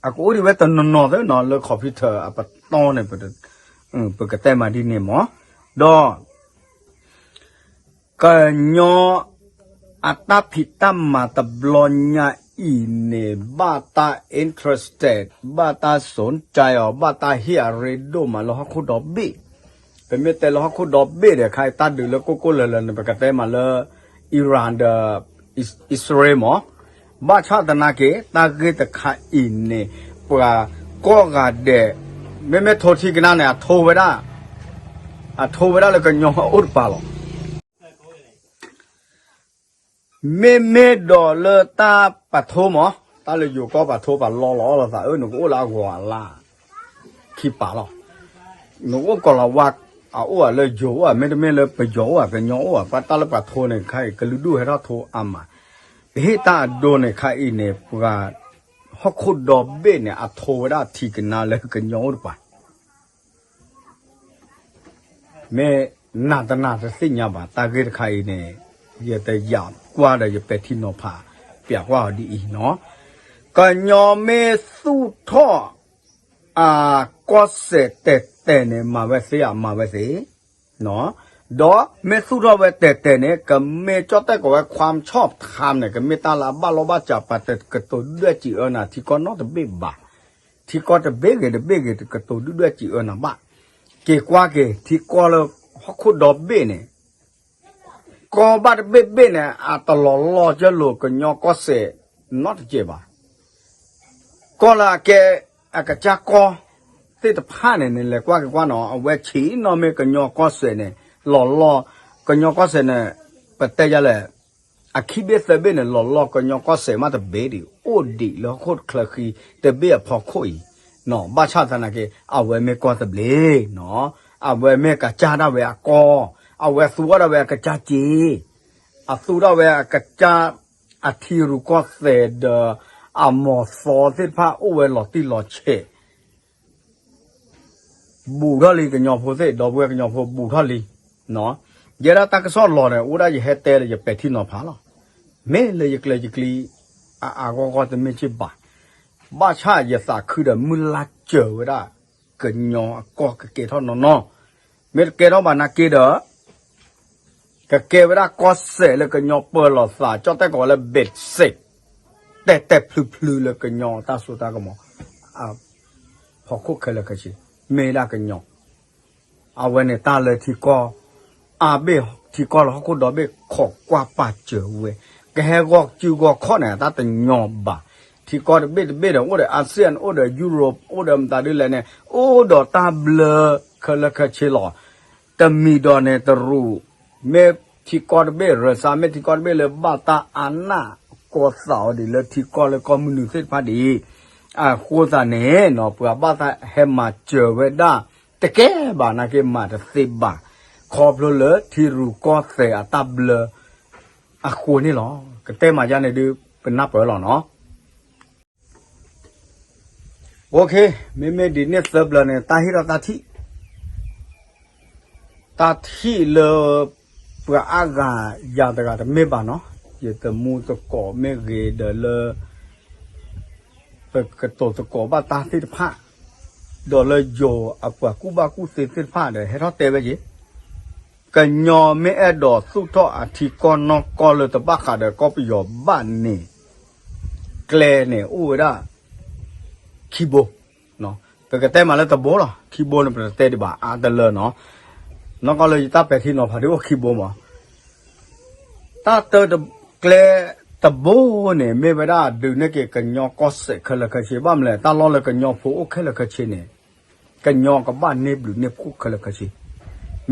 အကအိၣ်ဒံးဝဲတနီၤနီၤသ့နီၤ လၢ computer အပတီၢ်န့ၣ် ပကတဲမးဒ်န့ၣ်မး, ဒီး ကညီအတၢ်ဖံးတၢ်မၤတဘျီညါအံၤန့ၣ် ဘၣ်တၢ် interested ဘၣ်တၢ် สนใจ အီၤ ဘၣ်တၢ်ဟ့ၣ်အရ့ဒိၣ်မးလၢဟီၣ်ခိၣ်ဒီဘ့ၣ်, ပမ့ၢ်တဲလၢဟီၣ်ခိၣ်ဒီဘ့ၣ်ဒီး ခါအံၤတၢ်ဒုးလၢကိၢ်ကိၢ်လၢၤလၢၤန့ၣ် ပကတဲမးလၢ Iran ဒီး အံၣ်စရ့လးမး, ဘၣ်ဆၣ်သနာ်က့ တၢ်ဂ့ၢ်တခါအံၤန့ၣ် ပှၤကိးဂၤဒဲး မ့မ့ၢ်ထိထံကနါန့ၣ် အထိဝဲဒၣ် အထိဝဲဒၣ်လၢကညီအိၣ်တပၤလီၤ. မ့မ့ၢ်ဒီးလၢတၢ်ပာ်ထိမး, တၢ်လၢယိၤကီၢ်ပာ်ထိပာ်လီလီၤအီလီၤသး အၢ နကအိၣ်လၢအဂီၤအလါ ခံပာ်လီၤ. နကအိၣ်ကီၤလၤဝါ အအိၣ်ဧါ လၢယိၤအိၣ်ဧါ မ့တမ့ၢ်လၢပယီၤအိၣ်ဧါ ကညီအိၣ်ဧါ ပှၤတၢ်လၢပာ်ထိန့ၣ် ခါအံၤကလုာ်ဒူၣ်ဟဲထီၣ်ထိအါမး, ပဟ့ၣ်တၢ်အဒိန့ၣ် ခါအံၤန့ၣ် ပှၤဟီၣ်ခိၣ်ဒီဘ့ၣ်န့ၣ် အထိဝဲဒၣ်ထံကနါလၢကညီအိၣ်တပၤ မ့ၢ်နၤတနၤတသ့ၣ်ညါဘၣ် တၢ်ဂ့ၢ်တခါအံၤန့ၣ် ယတယာ်ကွၢ်ဒီးယပဲာ်ထံနီၤဖး ပျးကွၢ်အီၤဒ်အံၤနီၤ, ကညီမ့ၢ်သူၣ်ထီၣ် အကီၢ်စဲၣ်တဲာ်တဲာ်န့ၣ် မၤဝဲသ့ဧါ မၤဝဲသ့, ဒီးမ့ၢ်သူၣ်ထီၣ်ဝဲတဲာ်တဲာ်န့ၣ် ကမ့ၢ်ကၠီၣ်တဲၣ်ကိးဝဲ ความชอบธรรม န့ၣ် ကမ့ၢ်တၢ်လၢအဘၣ်လိာ်ဘၣ်စးပှၤတကတိၤဒုၣ်ဒွဲၣ်စံးအၢနၤ ထံကီၢ်နီတဘ့ၣ်ဘၣ် ထံကီၢ်တဘ့ၣ်ဂ့ၤတဘ့ၣ်ဂ့ၤ တကတိၤဒုၣ်ဒွဲၣ်စံးအၢနၤဘၣ်. က့ၤကွၢ်က့ၤ ထံကီၢ်လၢဟီၣ်ခိၣ်ဒီဘ့ၣ်န့ၣ် ကီၢ်ဘၣ်တဘ့ၣ်ဘ့ၣ်န့ၣ် အတလီၤလီၢ်ကၢလိာ်ကညီကီၢ်စဲၣ်နီတစဲးဘၣ်. ကီၢ်လၢအကဲ အကစၢ်ကီၢ်သ့ၣ်တဖၣ်န့ၣ် နလဲၤကွၢ်က့ၤကွၢ်နီၤ အဝဲဆံးနီၢ်မ့ၢ်ကညီကီၢ်စဲၣ်န့ၣ် လီၤလီၢ် ကညီကီၢ်စဲၣ်န့ၣ် ပတဲယၤလဲၣ် အခံဘ့ၣ်သၢဘ့ၣ်န့ၣ် လီၤလီၢ်ကညီကီၢ်စဲၣ်မးတဘ့ၣ်ဒံး အိၣ်ဒံးလၢဟီၣ်ခိၣ်ချၢဃံတဘ့ၣ်အဖီခိၣ်အံၤ, ဘၣ်ဆၣ်သနာ်က့ အဝဲမ့ၢ်ကီၢ်သဘျ့, အဝဲမ့ၢ်ကစၢ်ဒၣ်ဝဲအကီၢ်, အဝဲသူအီၣ်ဒၣ်ဝဲအကစၢ်စ့, အသူဒၣ်ဝဲအကစၢ် အထံရူၢ်ကီၢ်သဲးဒီး အမီၤသီသ့ၣ်တဖၣ်အိၣ်ဝဲလီၤတံၢ်လီၤဆဲး ဘူးထီၣ်လံကညီဖိသ့ၣ် ဒီပုၢ်ဝဲၢ်ကညီဖိဘူးထီၣ်လံ. ယဲဒၣ်တၢ်ကစီၣ်လီၤန့ၣ် အိၣ်ဒၣ်ယဟဲတဲဒီးယပဲာ်ထံနီၤဖးလီၤ. မ့ၢ်လၢယကျဲယကျံ အအါဂီၢ်ဂီၢ်တမ့ၢ်က့ၢ်ဘၣ်. ဘၣ်ဆၣ်ယသးခုဒီးမုၢ်လၢ်စၢၤဝဲဒၣ် ကညီအကီၢ်ကကဲထီၣ်နီၢ်နီၢ်, မ့ၢ်တကဲထီၣ်ဘၣ်နာ်က့ဒီး ကကဲဝဲဒၣ်ကီၢ်စဲၣ်လၢကညီပၢၤလီၤသး ကၠီၣ်တဲၣ်ကိးဝဲလၢ basic တဲာ်တဲာ်ဖျုဖျုလၢကညီတၢ်စိတၢ်ကမီၤ ဖီခိၣ်ခဲလၢာ်ခဲဆ့ မ့ၢ်ဒၣ်ကညီ အဝဲန့ၣ်တၢ်လၢထံကီၢ် အါဘ့ၣ်ထံကီၢ်လၢဟီၣ်ခိၣ်ဒီဘ့ၣ်ခိးကွၢ်ပာ်စၢၤဝဲ ကဟဲဂီၤစုဂီၤခီၣ်န့ၣ် အတၢ်တညီဘၣ်. ထံကီၢ်တဘ့ၣ်တဘ့ၣ်ဒီး အိၣ်ဒီး ASEAN အိၣ်ဒီး Europe အိၣ်ဒီးမတၤဒ်လဲၣ်န့ၣ် အိၣ်ဒီးတၢ်ဘျၢခဲလၢာ်ခဲဆ့လီၤ. တမံၤဒီးန့ၣ်တရူး မ့ၢ်ထံကီၢ်တဘ့ၣ် ရၢစါ မ့ၢ်ထံကီၢ်တဘ့ၣ်လၢဘၣ်တၢ်အနၢ်ကီသးအီၤဒ်လၢထံကီၢ်လၢကီၢ်မုၢ်နုာ်သ့ၣ်တဖၣ်ဒ်အံၤ, အဃိသတးန့ၣ်နီၤ ပှၤဘၣ်တၢ်ဟဲမၤစၢၤဝဲဒၣ် တကဲဘၣ်နာ်က့မၤတသ့ဘၣ်, ခီဖျိလၢထံရူၢ်ကီၢ်သဲးအတၢ်ဘျၢအဃိန့ၣ်လီၤ. ကတဲမၤယါန့ၣ်ဒုး ပနၢ်ပၢၢ်လီၤနီၤ. မ့မ့ၢ်ဒ်န့ၣ်သၢဘျၢန့ၣ် တၢ်ဟ့ၣ်ထီၣ်တၢ်ထံၣ်, တၢ်ထံၣ်လၢ ပှၤအါဂၤယၤတဂၤတမ့ၢ်ဘၣ်နီၤ, ယတမူသကိးမ့ၢ်ဂ့ၤဒီးလၢ ပကတိၤသကိးဘၣ်တၢ်သ့ၣ်တဖၣ်, ဒီးလၢယိၤအပှၤကူၣ်ဘၣ်ကူၣ်သ့သ့ၣ်တဖၣ်ဒီး ဟဲထီၣ်တဲဝဲက့ၤ ကညီမ့ၢ်အဲၣ်ဒိးသူၣ်ထီၣ်အထံကီၢ်နီၢ်ကီၢ်လၢတဘၣ်ဃးဒီးကီၢ်ပယီၤဘၣ်န့ၣ် ကျဲန့ၣ်အိၣ်ဝဲဒၣ် ခံဘိ, ပကတဲမးလၢတဘိလီၤ, ခံဘိန့ၣ် ပတတဲဒံးဘၣ်အါတလၢနီၤ, နီၢ်ကီၢ်လၢယတၢ်ပဲာ်ထံနီၤဖးဒ်အိၣ်ခံဘိမး, တၢ်တၢတကျဲတဘိန့ၣ် မ့ၢ်ဝဲဒၣ်ဒုးန့ၢ်က့ၤကညီကီၢ်စဲၣ်ခဲလၢာ်ခဲဆ့, ဘၣ်မနုၤလဲၣ် တၢ်လီၢ်လၢကညီဖိအိၣ်ခဲလၢာ်ခဲဆ့န့ၣ် ကညီကဘၣ်န့ၢ်ဘျုးန့ၢ်ဖှိၣ်ခဲလၢာ်ခဲဆ့,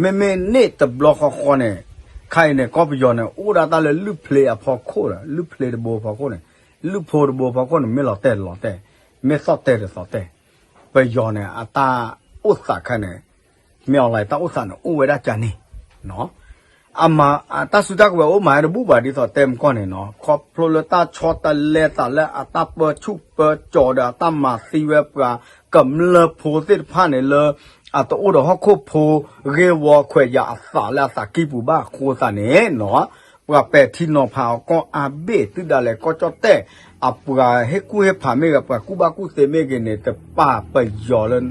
မ့မ့ၢ်န့ၣ်တဘျီဃီဃီန့ၣ် ခါအံၤန့ၣ် ကီၢ်ပယီၤန့ၣ် အိၣ်ဒၣ်တၢ်လၢလုၢ်ဖျ့အဖီခိၣ်ဒီး လုၢ်ဖျ့တဘိဖီခိၣ်န့ၣ်, လုၢ်ဖိတဘိဖီခိၣ်န့ၣ် မ့ၢ်လီၤတဲာ်တလီၤတဲာ်, မ့ၢ်သီၣ်တဲာ်တသီၣ်တဲာ်, ပယီၤန့ၣ် အတၢ်အိၣ်သးခဲန့ၣ် မ့ၢ်အီၤလၢတၢ်အိၣ်သးန့ၣ် အိၣ်ဝဲဒၣ်ကန့ၣ် အမၤ တၢ်စုတၢ်ကဝဲၤအိၣ်မၤဝဲတဘူၣ်ဘၣ်ဒ်သိးတဲမကီၢ်န့ၣ်နီၤ, ခီဖျိလၢတၢ်ဆီတလဲသးလၢအတၢ်ပၢဆူၣ်ပၢကၠီၤဒီးအတၢ်မၤသံဝဲပှၤကမျၢၢ်ဖိသ့ၣ်တဖၣ်န့ၣ်လၢ အတအိၣ်ဒီးဟီၣ်ခိၣ်ဖိဂ့ၢ်ဝီခွဲးယာ်အသးလၢအသးကံၢ်ပူၤဘၣ်အဃိသတးန့ၣ်နီၤ, ပှၤပဲာ်ထံနီၤဖးအီၤကီၢ်အါဘ့ၣ်တုၤဒၣ်လဲာ်ကီၢ်ကၠီၣ်တဲၣ် အပှၤဟ့ၣ်ကူၣ်ဟ့ၣ်ဖးမ့ၢ်ဂ့ၤ ပှၤကူၣ်ဘၣ်ကူၣ်သ့မ့ၢ်ဂ့ၤန့ၣ် တပာ်ပယီၤလၢ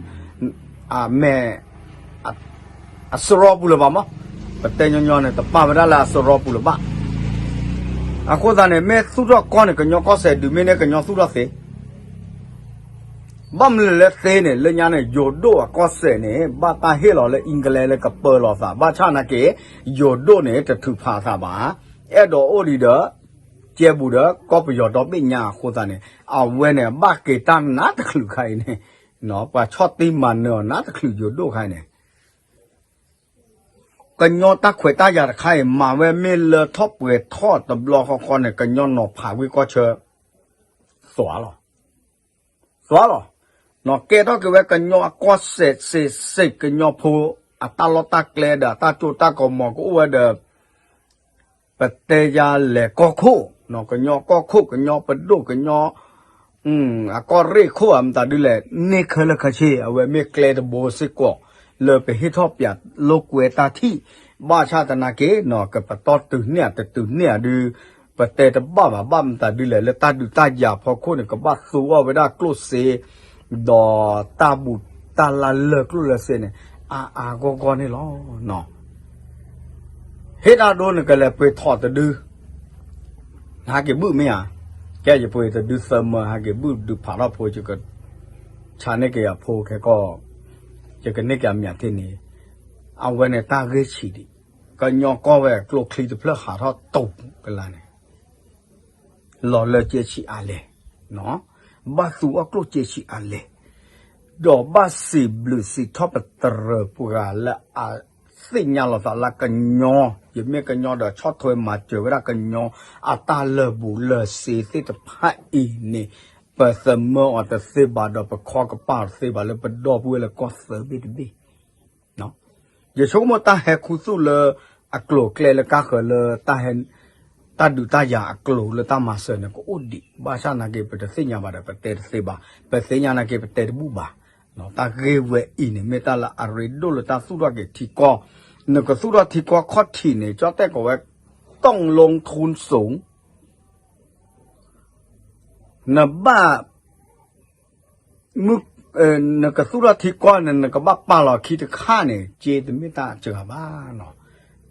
အမဲာ် အစရီပူၤလၢၤဘၣ်မး, ပတဲညီညီန့ၣ် တပာ်ဝဲဒၣ်လၢအစရီပူၤလၢၤဘၣ်. အဃိသတးန့ၣ် မ့ၢ်သူၣ်ထီၣ်ကီၢ်န့ၣ် ကညီကီၢ်စဲၣ်ဒုးမ့ၢ်န့ၢ်ကညီသူၣ်ထီၣ်သ့, ဘၣ်မနုၤလဲၣ်သ့န့ၣ် လၢညါန့ၣ် ယိၤဒိၣ်အကီၢ်စဲၣ်န့ၣ် ဘၣ်တၢ်ဟ့ၣ်လီၤလၢ English လၢကပၢလီၤသး ဘၣ်ဆၣ်နာ်က့ ယိၤဒိၣ်န့ၣ် တထုးဖးအသးဘၣ်, အဲၣ်ဒိးအိၣ်ဒံးဒီး ကဲဘူးဒီး ကီၢ်ပယီၤဒီဘ့ၣ်ညါအဃိသတးန့ၣ် အဝဲန့ၣ် ဘၣ်က့ၤတၢ်နးတချုးခါအံၤန့ၣ် ပှၤဆီၣ်တံၢ်မၤနၢၤအီၤနးတချုးယိၤဒိၣ်ခါအံၤန့ၣ် ကညီတၢ်ခွဲးတၢ်ယာ်တခါအံၤ မၤဝဲမ့ၢ်လၢထီၣ်ပှဲၤထီၣ်တဘျီဃီဃီန့ၣ် ကညီနီၤဖးဝံၤကီၢ်ဆၢ သွါလီၤ. သွါလီၤ. နီၤကဲထီၣ်က့ၤဝဲကညီအကီၢ်စဲၣ်စ့ၢ်စ့ၢ် ကညီဖိအတၢ်လီၢ်တၢ်ကျဲဒီးအတၢ်စိတၢ်ကမီၤကအိၣ်ဝဲဒီး ပတဲယၤလဲၤကီၢ်ခိၣ်, ကညီကီၢ်ခိၣ် ကညီပဒိၣ် ကညီ အကီၢ်ရ့ၣ်ခိၣ် အမတၤဒ်လဲၣ် န့ၢ်ခဲလၢာ်ခဲဆ့ အဝဲမ့ၢ်ကျဲတဘိစ့ၢ်ကီး လၢပဟ့ၣ်ထီၣ်ပၠးလိာ်ကွဲတၢ်ထံၣ်, ဘၣ်ဆၣ်သနာ်က့နီၤ ကပတီၢ်တုၤန့ၢ်ဧါတတုၤန့ၢ်ဧါဒုး ပတဲတဘၣ်ဘၣ် ဘၣ်မတၤဒ်လဲၣ် လၢတၢ်ဒုးတၢ်ယၤဖီခိၣ်န့ၣ် ကဘၣ်သူအီၤဝဲဒၣ်ကျိၣ်စ့ ဒီးတၢ်ဘူးတၢ်လၢ်လၢကျိၣ်လၢစ့န့ၣ် အါအါဂီၢ်ဂီၢ်န့ၣ်လီၤ. ဟ့ၣ်တၢ်ဒိနကလဲၤပှ့ၤထီၣ်တဒု ဟးက့ၤဘုၣ်မ့ၢ်ဧါ, ကဲယပှ့ၤတဒုသၢမၢ ဟးက့ၤဘုၣ်ဒုးဖးထီၣ်ဖိ ယကဆါန့ၢ်က့ၤအဖိခဲကီၢ်, ယကန့ၢ်က့ၤအမၠးထ့န့ၣ်, အဝဲန့ၣ်တၢ်ဂ့ၢ်ဆံးဒံး, ကညီကီၢ်ဝဲကျိချံတဖျၢၣ်ဟးထီၣ်တုၤကလါန့ၣ် လီၤလၢကဲဆံးအါလဲၣ်, ဘၣ်သူအီၤကျိၣ်ကဲဆံးအါလဲၣ်, ဒီးဘၣ်စံးဘျုးစံးထီၣ်ပတြၢၤပှၤလၢအသ့ၣ်ညါလီၤသးလၢကညီ, ယမ့ၢ်ကညီဒီးဆီၣ်ထွဲမၤစၢၤဝဲဒၣ်ကညီ အတၢ်လၢာ်ဘူးလၢာ်စ့သ့ၣ်တဖၣ်အံၤန့ၣ် ပသမၢအီၤတသ့ဘၣ်ဒီးပခီကပၤတသ့ဘၣ်လၢပဒီပုၢ်ဝဲၢ်လၢကီၢ်သၢဘ့ၣ်တဘ့ၣ် ယဆိကမိၣ်တၢ်ဟဲခူသူၣ်လၢအကျိၤအကျဲလၢကါဃၢၤလၢ တၢ်ဒုးတၢ်ယၤအကျိၤလၢတၢ်မၤစၢၤန့ၣ် ကအိၣ်ဒံး, ဘၣ်ဆၣ်နာ်က့ ပတသ့ၣ်ညါဘၣ်ဒီး ပတဲတသ့ဘၣ်, ပသ့ၣ်ညါနာ်က့ ပတဲတဘူၣ်ဘၣ်. တၢ်ဂ့ၢ်ဝဲအံၤန့ၣ် မ့ၢ်တၢ်လၢအရ့ဒိၣ်လၢတၢ်သူၣ်ထီၣ်က့ၤထံကီၢ်, နကသူၣ်ထီၣ်ထံကီၢ်ခီၣ်ထံးန့ၣ် ကၠီၣ်တဲၣ်ကိးဝဲ ต้องลงทุนสูง နဘၣ် မုၢ် နကသူၣ်ထီၣ်ထံကီၢ်န့ၣ် နကဘၣ်ပာ်လီၤခံတခါန့ၣ် က့တမ့ၢ်တၢ်စှၤဘၣ်နီၤ.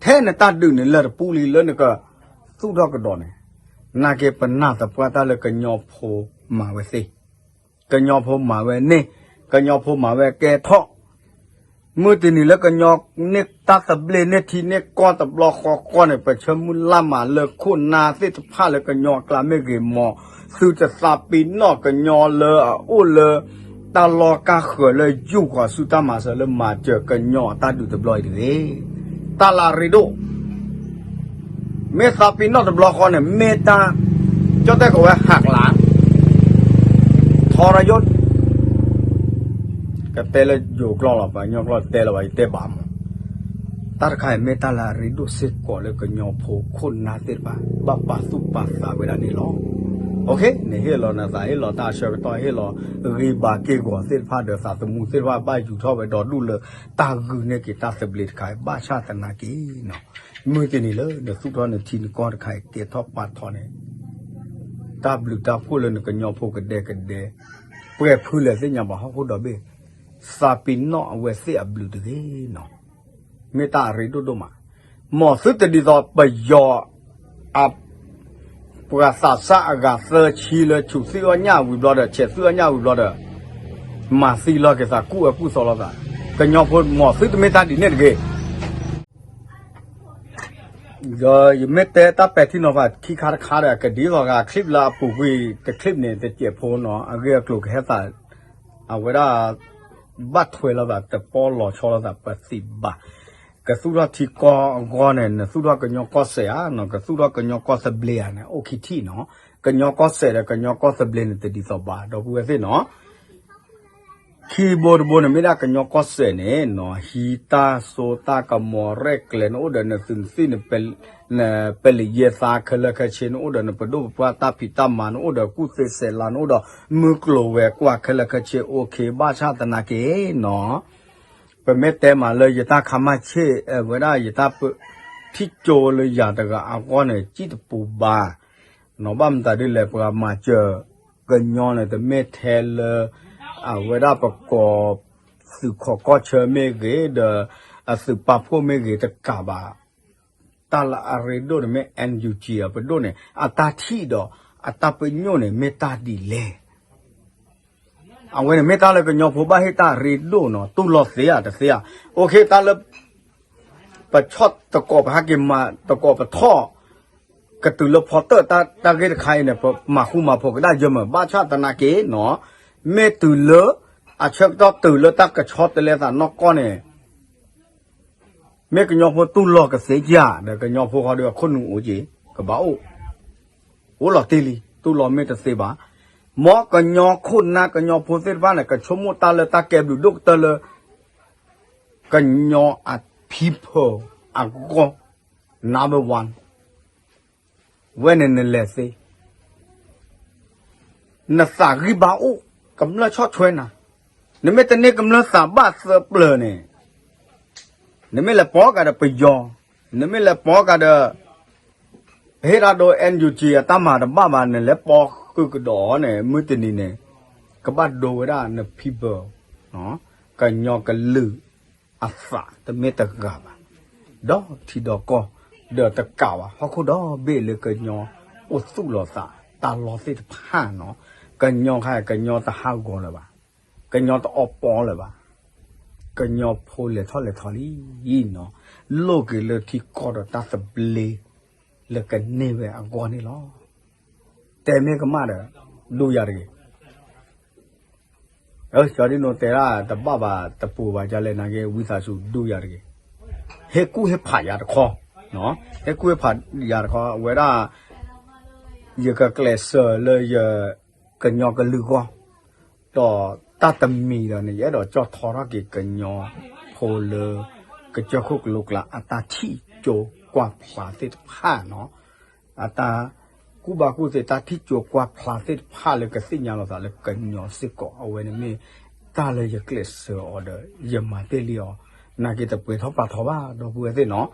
ထဲနတၢ်ဒုးန့ၣ်လၢတပူလံလၢနကသူၣ်ထီၣ်ကဒီးန့ၣ်, နာ်က့ပနာ်သပှၢ်တၢ်လၢကညီဖိမၤဝဲသ့, ကညီဖိမၤဝဲန့ၣ်, ကညီဖိမၤဝဲကဲထီၣ် မုၢ်တနံၤလၢကညီန့ၢ်တၢ်သဘျ့န့ၢ်ထံန့ၢ်ကီၢ်တဘျီဃီဃီန့ၣ် ပဆၢမုၢ်လၢ်မးလၢခိၣ်နၢ်သ့ၣ်တဖၣ်လၢကညီအကျါမ့ၢ်ဂ့ၤ မ်သုတသးပ့ၤနီၣ်ကညီလၢအအိၣ်လၢ တၢ်လီၢ်ကါဃၢၤလၢယူၢ်ဃီၤဆူတၢ်မၤစၢၤလၢမၤစၢၤကညီအတၢ်ဒုးတဘျီအံၤတဂ့ၤ. တၢ်လၢအရ့ဒိၣ် မ့ၢ်သးပ့ၤနီၣ်တဘျီဃီန့ၣ် မ့ၢ်တၢ် ကၠီၣ်တဲၣ်ကဝဲဟးကျါ ထီရယိၣ် ကတဲလၢယိၤကျိာ်လီၤ ပှၤကညီကျိာ်တဲလၢၤဘၣ် ယတဲဘၣ်မး, တၢ်တခါအံၤမ့ၢ်တၢ်လၢအရ့ဒိၣ်စ့ၢ်ကီးလၢကညီဖိခိၣ်နၢ်သ့ၣ်တဖၣ် ဘၣ်ပာ်သူၣ်ပာ်သးဝဲဒၣ်န့ၣ်လီၤ. နဟ့ၣ်လီၤနသး ဟ့ၣ်လီၤတၢ်ဆၢကတီၢ် ဟ့ၣ်လီၤဂံၢ်ဘါက့ၢ်ဂီၤသ့ၣ်တဖၣ်ဒီး သးသမူသ့ၣ်တဖၣ်ဘၣ်ယူၤထီၣ်ဝဲဒီးဒူၣ်လၢ တၢ်ဂုာ်န့ၢ်က့ၤတၢ်သဘျ့တခါအံၤ ဘၣ်ဆၣ်သနာ်က့ မုၢ်တနံၤလၢနသူၣ်ထီၣ်နထံနကီၢ်တခါအံၤ ကဲထီၣ်ပာ်ထီၣ်န့ၣ် တၢ်ဘျုးတၢ်ဖှိၣ်လၢနကညီဖိကဒဲကဒဲ ပှဲၤဖုလဲၣ်သ့ၣ်ညါဘၣ်ဟီၣ်ခိၣ်ဒီဘ့ၣ် သးပ့ၤနီၣ်အဝဲသ့ၣ်အဘျုးတဂ့ၤနီၤ. မ့ၢ်တၢ်အရ့ဒိၣ်ဒိၣ်မး, မ်သုတဒ်သိးပယီၤအ ပှၤသးစၢ်အဂၤသၢဆံလၢဆူၣ်သံအီၣ်ညၣ်ဝံၤဘျီဒီး ဆဲးသံအီၣ်ညၣ်ဝံၤဘျီဒီး မၤသံလီၤက့ၤသး ကူၣ်အၢကူၣ်သီလီၤသး, ကညီဖိမ်သုတမ့ၢ်တၢ်ဒ်န့ၣ်တဂ့ၤ. ဒီးယမ့ၢ်တဲတၢ်ပဲာ်ထံနီၤဖးခံခါတခါဒီး ကဒ်သိးဂၤ clip လၢအပူၤကွံာ်တ clip န့ၣ် တစဲးဖိနီၤ အဂ့ၢ်အကျိၤကဟဲသး အဝဲဒၣ် ဘၣ်ထွဲလိာ်သး တပီလီၤဆီလိာ်သး ပသံးဘၣ်. ကသူၣ်ထီၣ်ထံကီၢ်အဂီၢ်န့ၣ် နသူၣ်ထီၣ်ကညီကီၢ်စဲၣ်ဧါနီၤ ကသူၣ်ထီၣ်ကညီကီၢ်သဘျ့ဧါန့ၣ် အိၣ်ခံထံၣ်နီၤ. ကညီကီၢ်စဲၣ်ဒီးကညီကီၢ်သဘျ့န့ၣ် တဒ်သိးဘၣ် ဒီပုၢ်ဝဲၢ်သ့ၣ်နီၤ. ခံဘိတဘိန့ၣ် မ့ၢ်ဒၣ်ကညီကီၢ်စဲၣ်န့ၣ်နီၤ ဟံးတၢ်စိတၢ်ကမီၤရဲၣ်ကျဲၤ နအိၣ်ဒီးနသုးနသံၣ် နပဲလံယဲသါခဲလၢာ်ခဲဆ့ နအိၣ်ဒီးနပဒိၣ်ပပှၢ်တၢ်ဖံးတၢ်မၤ နအိၣ်ဒီးကူၣ်သ့စဲးလၤ နအိၣ်ဒီးမုၢ်ကျိၤဝဲၤကွာ်ခဲလၢာ်ခဲဆ့ အိၣ်ခ့ ဘၣ်ဆၣ်သနာ်က့နီၤ ပမ့ၢ်တဲမးလၢယတၢ်ခါမၢ်ဆ့ၣ် အဝဲဒၣ်ယတၢ်ပ ထံၣ်ကၠိလၢယၤတဂၤအဂီၢ်န့ၣ် စံၣ်တပူၤဘၣ် နီၤဘၣ်မတၤဒ်လဲၣ် ပှၤမၤစၢၤကညီန့ၣ် တမ့ၢ်ထဲလၢ အဝဲဒၣ်ပကိး သုးခိးကီၢ်ဆၢမ့ၢ်ဂ့ၤ ဒီးအသုးပာ်ဖှိၣ်မ့ၢ်ဂ့ၤ တကးဘၣ် တၢ်လၢအရ့ဒိၣ်န့ၣ်မ့ၢ် NUG အပဒိၣ်န့ၣ် အတၢ်ထံၣ်ဒီးအတၢ်ပညိၣ်န့ၣ် မ့ၢ်တၢ်ဒ်လဲၣ် အဝဲန့ၣ်မ့ၢ်တၢ်လၢကညီဖိဘၣ်ဟ့ၣ်တၢ်ရ့ဒိၣ်နီၤ တူၢ်လိာ်သ့ဧါတသ့ဧါ. အိၣ်ခ့ တၢ်လၢ ပဆီၣ်သကိး ပဟဲက့ၤမၤသကိး ပထီၣ် ကတုၤလၢဖီတၢၣ်တၢ်ဂ့ၢ်တခါအံၤန့ၣ် ပမၤဃူမၤဖိးကဒါယမၢ ဘၣ်ဆၣ်သနာ်က့နီၤ မ့ၢ်တုၤလၢ အဆၢကတီၢ်တုၤလၢတၢ်ကဆီတလဲသးနီၢ်ကီၢ်န့ၣ် မ့ၢ်ကညီဖိတူၢ်လိာ်ကသ့ဧါ ဒီးကညီဖိဃီဒီးအခိၣ်နူာ်အိၣ်က့ၤ ကဘၣ်အိၣ် အိၣ်လီၤတ့ၢ်လံ တူၢ်လိာ်မ့ၢ်တသ့ဘၣ်. မ်ကညီခိၣ်နၢ်ကညီဖိသ့ၣ်တဖၣ်န့ၣ် ကဆိကမိၣ်တၢ်လၢတၢ်ကဲဘျုးဒိၣ်ကတၢၢ်လၢ ကညီအ people အဂီၢ် number one ဝဲန့ၣ်နလဲၤသ့ နသးဂံၢ်ဘါအိၣ် ကမျၢၢ်ဆီၣ်ထွဲနၤ, နမ့ၢ်တန့ၢ်ကမျၢၢ်သးဘၣ်သၢပျၢၤန့ၣ် နမ့ၢ်လဲၤပိာ်ကဒီးပယီၤ, နမ့ၢ်လဲၤပိာ်ကဒီး ပဟ့ၣ်တၢ်ဒိ NUG အတၢ်မၤတဘၣ်ဘၣ် နလဲၤပိာ်ဃုာ်ကဒီးအီၤန့ၣ် မုၢ်တနံၤန့ၣ် ကဘၣ်ဒိဝဲဒၣ်န people ကညီကလုာ်အသးတမ့ၢ်တဂၤဘၣ်, ဒီးထံဒီးကီၢ် ဒီးတကးဘၣ် ဟီၣ်ခိၣ်ဒီဘ့ၣ်လၢကညီအိၣ်သူၣ်လီၤသး တၢ်လီၢ်သ့ၣ်တဖၣ်နီၤ, ကညီခါ ကညီတဟးဂီၤလၢၤဘၣ်, ကညီတအီပီလၢၤဘၣ်, ကညီဖိလဲၤထီၣ်လဲၤထီလံနီၤ, လိၣ်က့ၤလၢထံကီၢ်ဒီးတၢ်သဘျ့လၢကန့ၢ်ဝဲအဂီၢ်န့ၣ်လီၤ. တဲမ့ၢ်ကမၣ်ဒီး ဒူယၤတဂ့ၤ ကၠီဒ်နိတဲဒၣ်တဘၣ်ဘၣ်တပူၤဘၣ်ဒ်လဲၣ်နာ်က့ ဝံသးစူၤဒူယၤတဂ့ၤ, ဟ့ၣ်ကူၣ်ဟ့ၣ်ဖးယၤတခီ, ဟ့ၣ်ကူၣ်ဟ့ၣ်ဖးယၤတခီ အဝဲဒၣ် ယကကျဲးစၢးလၢယ ကညီကလုာ်ဂီၢ်, ဒီးတၢ်တမံၤဒီးန့ၣ် ယအဲၣ်ဒိးကၠီၣ်ထီထီၣ်က့ၤကညီဖိလၢ ကစၢၢ်ခိၣ်ကလိကျါအတၢ်ထံၣ်ကၠိကွၢ်ဖျါသ့ၣ်တဖၣ်နီၤ, အတၢ်ကူၣ်ဘၣ်ကူၣ်သ့ တၢ်ထံၣ်ကၠိကွၢ်ဖျါသ့ၣ်တဖၣ်လၢကသ့ၣ်ညါလိာ်သးလၢကညီစ့ၢ်ကီး အဝဲန့ၣ်မ့ၢ် တၢ်လၢယကျဲးစၢးအီၤဒီး ယမၤတ့ၢ်လံအီၤ, နာ်က့တပှဲၤထီၣ်ပာ်ထီၣ်ဘၣ် ဒီပုၢ်ဝဲၢ်သ့ၣ်နီၤ,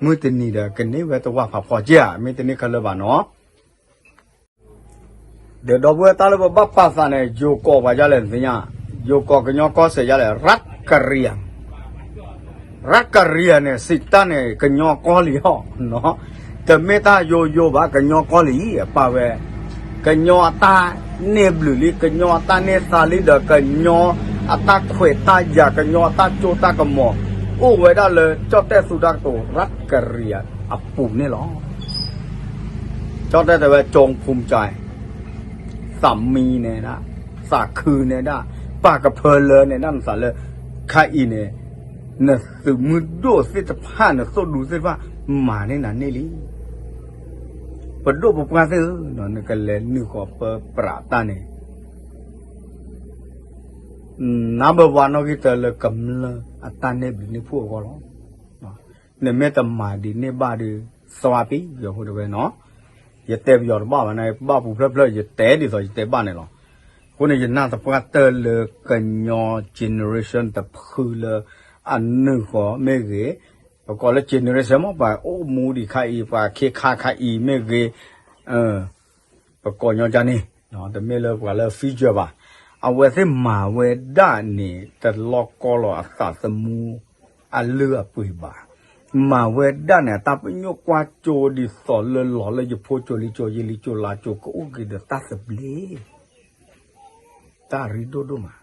မုၢ်တနံၤဒီးကန့ၢ်ဝဲတဝၢ်ဖးဖီက့ဧါ မ့ၢ်တန့ၢ်ခဲလၢာ်ဘၣ်နီၤ ဒီးဒီပုၢ်ဝဲၢ်တၢ်လၢပဘၣ်ပာ်သးန့ၣ် ယိၤကီးပှၤဒ်လဲၣ်နသ့ၣ်ညါ, ယိၤကီးကညီကီၢ်စဲၣ်ဒ်လဲၣ် ရၢတ်ကရံယၤ, ရၢကရံယၤန့ၣ် စံးတၢ်န့ၣ် ကညီကီၢ်လံဟီၣ်, တမ့ၢ်တၢ်ယိယိဘၣ်, ကညီကီၢ်လံအပၢ်ဝဲ, ကညီအတၢ်န့ၢ်ဘျုးလံ, ကညီအတၢ်န့ၢ်သါလံဒီး ကညီအတၢ်ခွဲးတၢ်ယာ်, ကညီအတၢ်စိတၢ်ကမီၤ အိၣ်ဝဲဒၣ်လၢကၠီၣ်တဲၣ်သူတၢ်ကတိၤ ရၢကရံယၤအပူၤန့ၣ်လီၤ. ကၠီၣ်တဲၣ်တဲဝဲ ကၠိဖူမကၠဲ သးမံန့ၣ်ဒၣ်, သးခုန့ၣ်ဒၣ်, ပာ်ကဖၢလၢန့ၣ်ဒၣ်နသးလၢ ခါအံၤန့ၣ် နသုးမုၢ်ဒိၣ်သ့ၣ်တဖၣ် နသိၣ်ဒူသ့ၣ်တဖၣ် မၤန့ၢ်နၤန့ၢ်လံ. ပဒိၣ်ပပှၢ်သ့ၣ်ဧၢ, နကလဲၤနုာ်ဃီၤပၢပြးတၢ်န့ၣ် နဘၣ်ဝါနီၣ်ဂံၢ်တၢလၢကမျၢၢ်အတၢ်န့ၢ်ဘျုးန့ၢ်ဖှိၣ်အဂီၢ်လီၤ. နမ့ၢ်တမၤဒ်န့ၣ်ဘၣ်ဒီး သွါပ့ၤ ယဃိတဝဲနီၤ, ယတဲပယီၤတဘၣ်ဘၣ်န့ၣ် ဘၣ်ပူၤဖျၢၣ်ဖျၢၣ် ယတဲဒ်သိးယတဲဘၣ်န့ၣ်လီၤ. အဃိန့ၣ် ယနာ်သပှၢ်တၢၢ်လၢကညီ generation တဖုလၢ အနုာ်ဃီၤမ့ၢ်ဂ့ၤ, ပကိးလၢ generation မ့ၢ်ပှၤအိၣ်မူဒံးခါအံၤ ပှၤခ့ခါခါအံၤမ့ၢ်ဂ့ၤ, ပကိးညီကန့ၣ် တမ့ၢ်လၢပှၤလၢ future ဘၣ်. အဝဲသ့ၣ်မၤဝဲဒၣ်န့ၣ် တလီၢ်ကီလီၤအသးသမူ အလုၢ်အပှ့ၤဘၣ်. မၤဝဲဒၣ်န့ၣ် အတၢ်ပညိၣ်ကွၢ်ကၠိဒ်သိးလၢလီၤလၢယဖိကၠိလံကၠိ ယလံကၠိလါကၠိ ကအိၣ်က့ၤဒီးတၢ်သဘျ့, တၢ်ရ့ဒိၣ်ဒိၣ်မး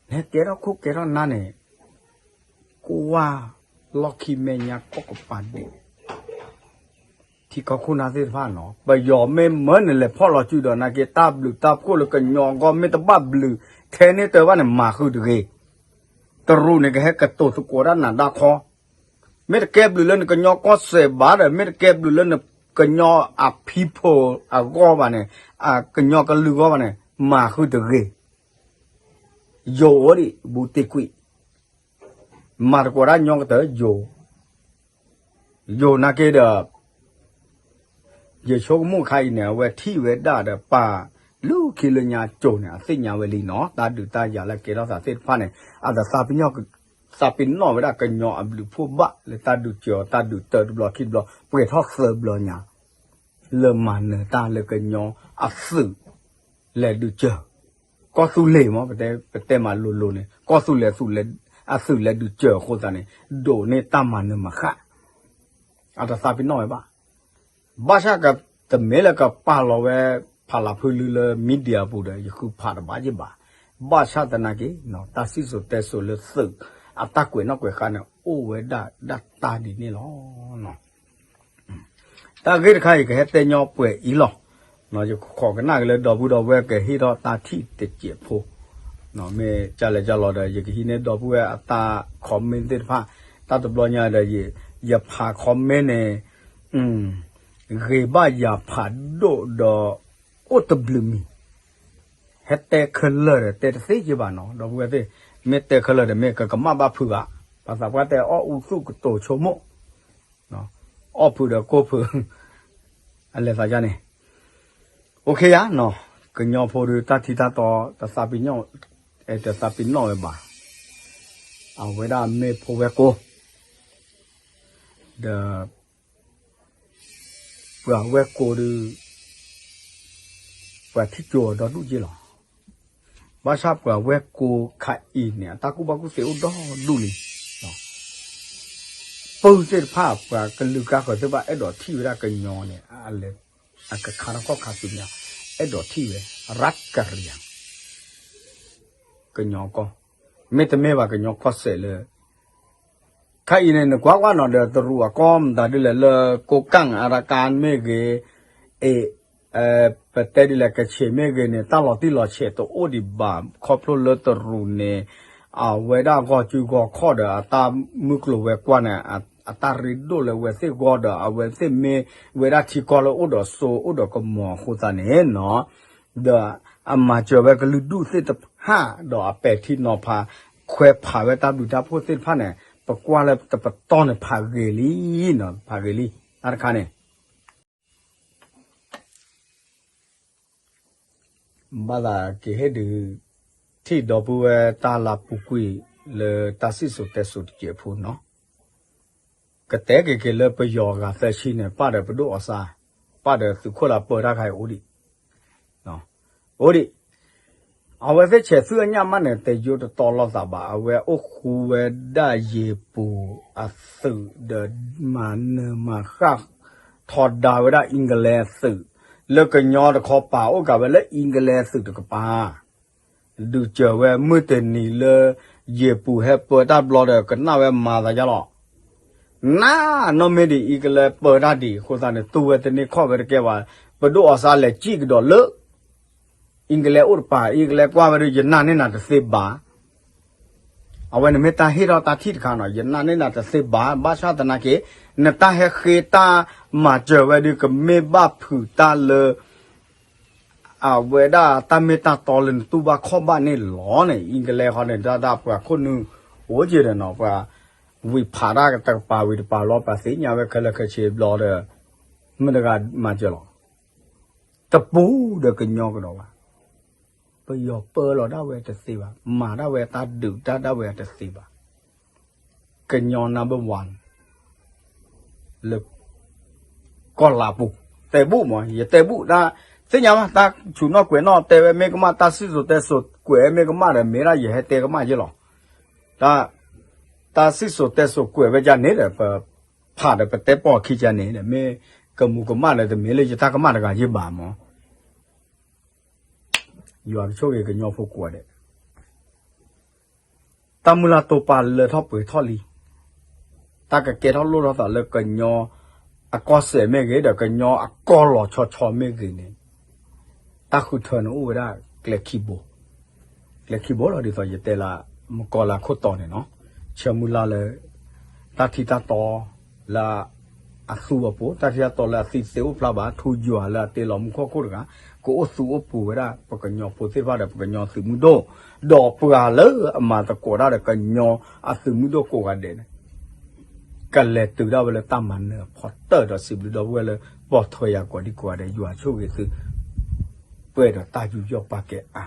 နဟဲကဲထီၣ်ခိၣ်ကဲထီၣ်နါန့ၣ် ကွၢ်လီၢ်ခံမဲာ်ညါကိးကပၤဒဲး, ထံကီၢ်ခိၣ်နၢ်သ့ၣ်တဖၣ်နီၤ ပယီၤမ့ၢ်မၢနလဲၤဖီၣ်လီၤစုဒီးနာ်က့ တၢ်ဘျုးတၢ်ဖှိၣ်လၢကညီအဂီၢ် မ့ၢ်တဘၣ်ဘျုးထဲန့ၢ်တၢ်ဘၣ်န့ၣ် မၤဃုာ်တဂ့ၤ. တရူးန့ၣ် ကဟဲကတိၤသကိးတၢ်နးဒၣ်ခီ, မ့ၢ်တကဲဘျုးလၢနကညီကီၢ်စဲၣ်ဘၣ်ဒီး မ့ၢ်တကဲဘျုးလၢနကညီအ people အဂီၢ်ဘၣ်န့ၣ်, အကညီကလုာ်ဂီၢ်ဘၣ်န့ၣ် မၤဃုာ်တဂ့ၤ. ယိၤအိၣ်ဒံး ဘူးတ့ၢ်ကွံာ်, မၤသကိးတၢ်ညီကတၢၢ်ယိၤ, ယိၤနာ်က့ဒီး ယဆိကမိၣ်ခါအံၤန့ၣ် အဝဲထံၣ်ဝဲဒၣ်ဒီးပၢ် လၢခံလၢညါကၠိန့ၣ် အသ့ၣ်ညါဝဲလံနီၤ, တၢ်ဒုးတၢ်ယၤလၢကဲထီၣ်သးသ့ၣ်တဖၣ်န့ၣ် အတသးပ့ၤနီၣ်ဝဲဒၣ်ကညီအဘျုးဖှိၣ်ဘၣ် လၢတၢ်ဒုးစၢၤအီၤ တၢ်ဒုးတၢတဘျီခံတဘျီ ပှဲၤထီၣ်သၢဘျီညါ လၢမၤနၢၤတၢ်လၢကညီအသုး လဲၤဒုးစၢၤ ကီၢ်သူလ့ၤမ့ၢ် ပတဲမးလိၤလိၤန့ၣ် ကီၢ်သူလ့ၤ အသုးလဲၤဒုးစၢၤအဃိသတးန့ၣ် ဒိးန့ၢ်တၢ်မၤနၢၤမၤဃၣ် အတသးပ့ၤနီၣ်ဝဲဘၣ်. ဘၣ်ဆၣ်ကတမ့ၢ်လၢကပာ်လီၤဝဲ ဖးလးဖုလံလၢ media အပူၤဒီး ယဃုဖးတဘၣ်ယဘၣ်. ဘၣ်ဆၣ်သနာ်က့ တၢ်စံၣ်စိၤတဲစိၤလၢသုး အတၢ်ကွဲးနီၣ်ကွဲးဃါန့ၣ် အိၣ်ဝဲဒၣ်ဒၣ်တၢ်ဒ်န့ၣ်လီၤ. တၢ်ဂ့ၢ်တခါအံၤ ကဟဲတဲညီပှဲၤအံၤလီၤ. ယခိးကနၣ်က့ၤလၢဒီပုၢ်ဒီဝဲၢ်ကဟ့ၣ်ထီၣ်တၢ်ထံၣ်တစဲးဖိ, မ့ၢ်ကလဲၤကလီၤဒီး ယကဟံးန့ၢ်ဒီပုၢ်ဝဲၢ်အတၢ် comment သ့ၣ်တဖၣ်, တၢ်တဘျီညါဒီး ယဖး comment န့ၣ် ဂ့ၤဘၣ်ယၤဖးဒိၣ်ဒီး အိၣ်တဘျုးမံၤ ဟဲတဲခဲလၢာ်ဒီး တဲတသ့က့ဘၣ်နီၤ ဒီပုၢ်ဝဲၢ်သ့ၣ်, မ့ၢ်တဲခဲလၢာ်ဒီး မ့ၢ်ကကမၣ်ဘၣ်ဖုးဘၣ်, ပှၤသးပှၢ်တဲအီၣ်အူသူၣ်ကတိၤဆိကမိၣ်, အီၣ်ဖုးဒီးကိၢ်ဖုး, အလဲၤသးယါန့ၣ်, အိၣ်ခ့ယါနီၤ, ကညီဖိဒီးတၢ်ထံတၢ်တီ တသးပ့ၤနီၣ်, တသးပ့ၤနီၣ်ဝဲဘၣ်, အဝဲဒၣ်မ့ၢ်ဖိဝဲၢ်ကိာ်, ဒီး ပှၤဝဲၢ်ကိာ်ဒီး ပှၤထံၣ်ကၠိအီၤဒီဒူၣ်က့လီၤ. ဘၣ်ဆၣ်ပှၤဝဲၢ်ကိာ်ခါအံၤန့ၣ် အတၢ်ကူၣ်ဘၣ်ကူၣ်သ့အိၣ်ဒီဒူၣ်လံ. ပုၢ်သ့ၣ်တဖၣ် ပှၤကလုာ်ကါဃၢၤသ့ၣ်တဖၣ် အဲၣ်ဒိးထံၣ်ဝဲဒၣ်ကညီန့ၣ် အလဲၤ အကခါထီၣ်ခီၣ်ခါဆူညါ အဲၣ်ဒိးထံၣ်ဝဲ ရၢကရံယၤ ကညီကီၢ်, မ့တမ့ၢ်ဘၣ်ကညီကီၢ်စဲၣ်လၢ ခါအံၤန့ၣ် နကွၢ်ကွၢ်နီၤဒီး တရူးအကီၢ်မတၤဒ်လဲၣ် လၢကိးကၣ်အရကါမ့ၢ်ဂ့ၤ, အ့ၣ်, ပတဲဒ်လဲၣ် ကဆ့ၣ်မ့ၢ်ဂ့ၤန့ၣ် တၢ်လီၤတံၢ်လီၤဆဲးတအိၣ်ဒံးဘၣ် ခီဖျိလၢတရူးန့ၣ် အဝဲဒၣ်ဂီၢ်စုဂီၢ်ခီၣ်ဒီး အတၢ်မုၢ်ကျိၤဝဲၤကွာ်န့ၣ် အတၢ်ရ့ဒိၣ်လၢအဝဲသ့ၣ်ဂီၢ်ဒီး အဝဲသ့ၣ်မ့ၢ်ဝဲဒၣ်ထံကီၢ်လၢအိၣ်ဒီးစိအိၣ်ဒီးကမီၤအဃိသတးန့ၣ်နီၤ ဒီးအမၤစၢၤဝဲကလုာ်ဒူၣ်သ့ၣ်တဖၣ် ဒီးအပဲာ်ထံနီၤဖး ခွဲးဖးဝဲတၢ်ဘျုးတၢ်ဖှိၣ်သ့ၣ်တဖၣ်န့ၣ် ပကွၢ်လၢတပတီၢ်န့ၣ် ဖးဂ့ၤလံနီၤ ဖးဂ့ၤလံ တၢ်တခါန့ၣ် ဘၣ်သးက့ၤဟ့ၣ်ဒုး ထံၣ်ဒီပုၢ်ဝဲၢ်တၢ်လၢပူၤကွံာ်လၢတၢ်စံၣ်စိၤတဲစိၤတစဲးဖိနီၤ ကတဲက့ၤက့ၤလၢပယီၤအဂၤသၢဆံန့ၣ် ပၣ်ဒီးပဒိၣ်အီၤစါ, ပၣ်ဒီးသုးခိၣ်လၢပၢတၢ်ခါအံၤအိၣ်ဒံး, အိၣ်ဒံး, အဝဲသ့ၣ်ဆဲးသုအညၣ်မးန့ၣ် တယိတတီလိာ်သးဘၣ်. အဝဲအိၣ်ဃူဝဲဒၣ်ယ့ၤပူၤအသုးဒီး မၤနၢၤမၤဃၣ်ထီဒါဝဲဒၣ်အံၣ်ကလဲအသုး, လၢကညီတခီပာ်အိၣ်ကးဝဲလၢအံၣ်ကလဲအသုးတကပၤ ဒုးစၢၤဝဲမုၢ်တနံၤလၢ ယ့ၤပူၤဟဲပၢတၢ်ဘျီဒီး ကနၣ်ဝဲမၤသးယါလီၤ. နနီၢ်မ့ၢ်ဒံးအံၣ်ကလဲပၢတၢ်ဒံးအဃိသတးန့ၣ် တူၢ်ဝဲတန့ၢ်ခီၣ်ဝဲတကဲဘၣ်. ပဒိၣ်အီၤစးလဲၤစံၣ်ကဒီးလၢ အံၣ်ကလဲအိၣ်တပၤ, အံၣ်ကလဲကွၢ်ဝဲဒီး ယနာ်န့ၢ်နၤတသ့ဘၣ်. အဝဲန့ၣ်မ့ၢ်တၢ်ဟ့ၣ်ထီၣ်တၢ်ထံၣ်တခါနီၤ, ယနာ်န့ၢ်နၤတသ့ဘၣ်. ဘၣ်ဆၣ်သနာ်က့ နတၢ်ဟဲဃ့တၢ်မၤစၢၤဝဲဒီး ကမ့ၢ်ဘၣ်ဖုးတၢ်လၢ အဝဲဒၣ်တၢ်မ့ၢ်တၢ်တီလၢနတူၢ်ဘၣ်ခီၣ်ဘၣ်န့ၣ်လီၤန့ၣ်. အံၣ်ကလဲဃီန့ၣ် ဒၣ်ဒၣ်ပှၤခိၣ်နူာ်အိၣ်က့ၤဒီးနီၤ, ပှၤဝံၤဖးတၢ်တကပၤဝံၤတကပၤလီၤ, ပှၤသ့ၣ်ညါဝဲခဲလၢာ်ခဲဆ့ဘျီဒီး မ့ၢ်တဂၤမၤစၢၤလီၤ. တပူၤဒီးကညီကဒီးဘၣ်. ပယီၤပၢလီၤဒၣ်ဝဲတသ့ဘၣ်, မၤဒၣ်ဝဲတၢ်ဒုးတၢ်ဒၣ်ဝဲတသ့ဘၣ်. ကညီ number one လၢ ကီၢ်လါပူၤ, တဲဘူးမး, ယတဲဘူး, တၢ်သ့ၣ်ညါဘၣ်, တၢ်ဆူးနီၣ်ကွဲးနီၣ်တဲဝဲမ့ၢ်ကမၣ်, တၢ်စံၣ်စိၤတဲစိၤကွဲးဝဲမ့ၢ်ကမၣ်ဒီး မ့ၢ်ဒၣ်ယဟဲတဲကမၣ်ယဲလီၤ. တၢ် တၢ်စံၣ်စိၤတဲစိၤကွဲးဝဲဒၣ်န့ၣ်ဒီး ပဖးဒီးပတဲပိာ်အခံကန့ၣ်ဒီး မ့ၢ်ကမူၤကမၣ်ဒီး တမ့ၢ်လၢယတၢ်ကမၣ်တဂၤယဲဘၣ်မး. ယွၤကဆိၣ်ဂ့ၤကညီဖိကိးဂၤဒဲး. တၢ်မုၢ်လၢ်တိာ်ပာ်လၢထီၣ်ပှဲၤထီၣ်လံ. တၢ်ကကဲထီၣ်လိၣ်ထီၣ်သးလၢကညီအကီၢ်စဲၣ်မ့ၢ်ဂ့ၤဒီး ကညီအကီၢ်လီၤဆီဆီမ့ၢ်ဂ့ၤန့ၣ်, တၢ်ဃုထၢန့ၣ်အိၣ်ဝဲဒၣ်ကျဲခံဘိ. ကျဲခံဘိလီၤ, ဒ်သိးယတဲလၢမုၢ်ကီၢ်လၢခိၣ်တီန့ၣ်နီၤ, ဆၢမုၢ်လၢ်လၢ တၢ်ထံတၢ်တီလၢအသူအပူၤ, တၢ်ထံတၢ်တီလၢအသံသ့အိၣ်ဖျါဘၣ်, ထူယွၤလၢအတ့လီၤမူခိၣ်ခိၣ်တဂၤ, ကအိၣ်သူအိၣ်ပူၤဝဲဒၣ် ပကညီဖိသ့ၣ်တဖၣ်ဒီး ပကညီသုးမုၢ်ဒိၣ်, ဒီးပှၤလၢအမၤသကိးတၢ်ဒီးကညီအသုးမုၢ်ဒိၣ်ကိးဂၤဒဲးန့ၣ် ကလဲၤတုၤဒၣ်ဝဲလၢတၢ်မၤနၢၤအဖီတၢၢ်ဒီး စံးဘျုးဒီပုၢ်ဝဲၢ်လၢ ပိာ်ထွဲယၤကိးဒံကိးဂၤဒဲး, ယွၤဆိၣ်ဂ့ၤသု ပှဲၤဒီးတၢ်ယူးယီၣ်ပာ်ကဲအါ.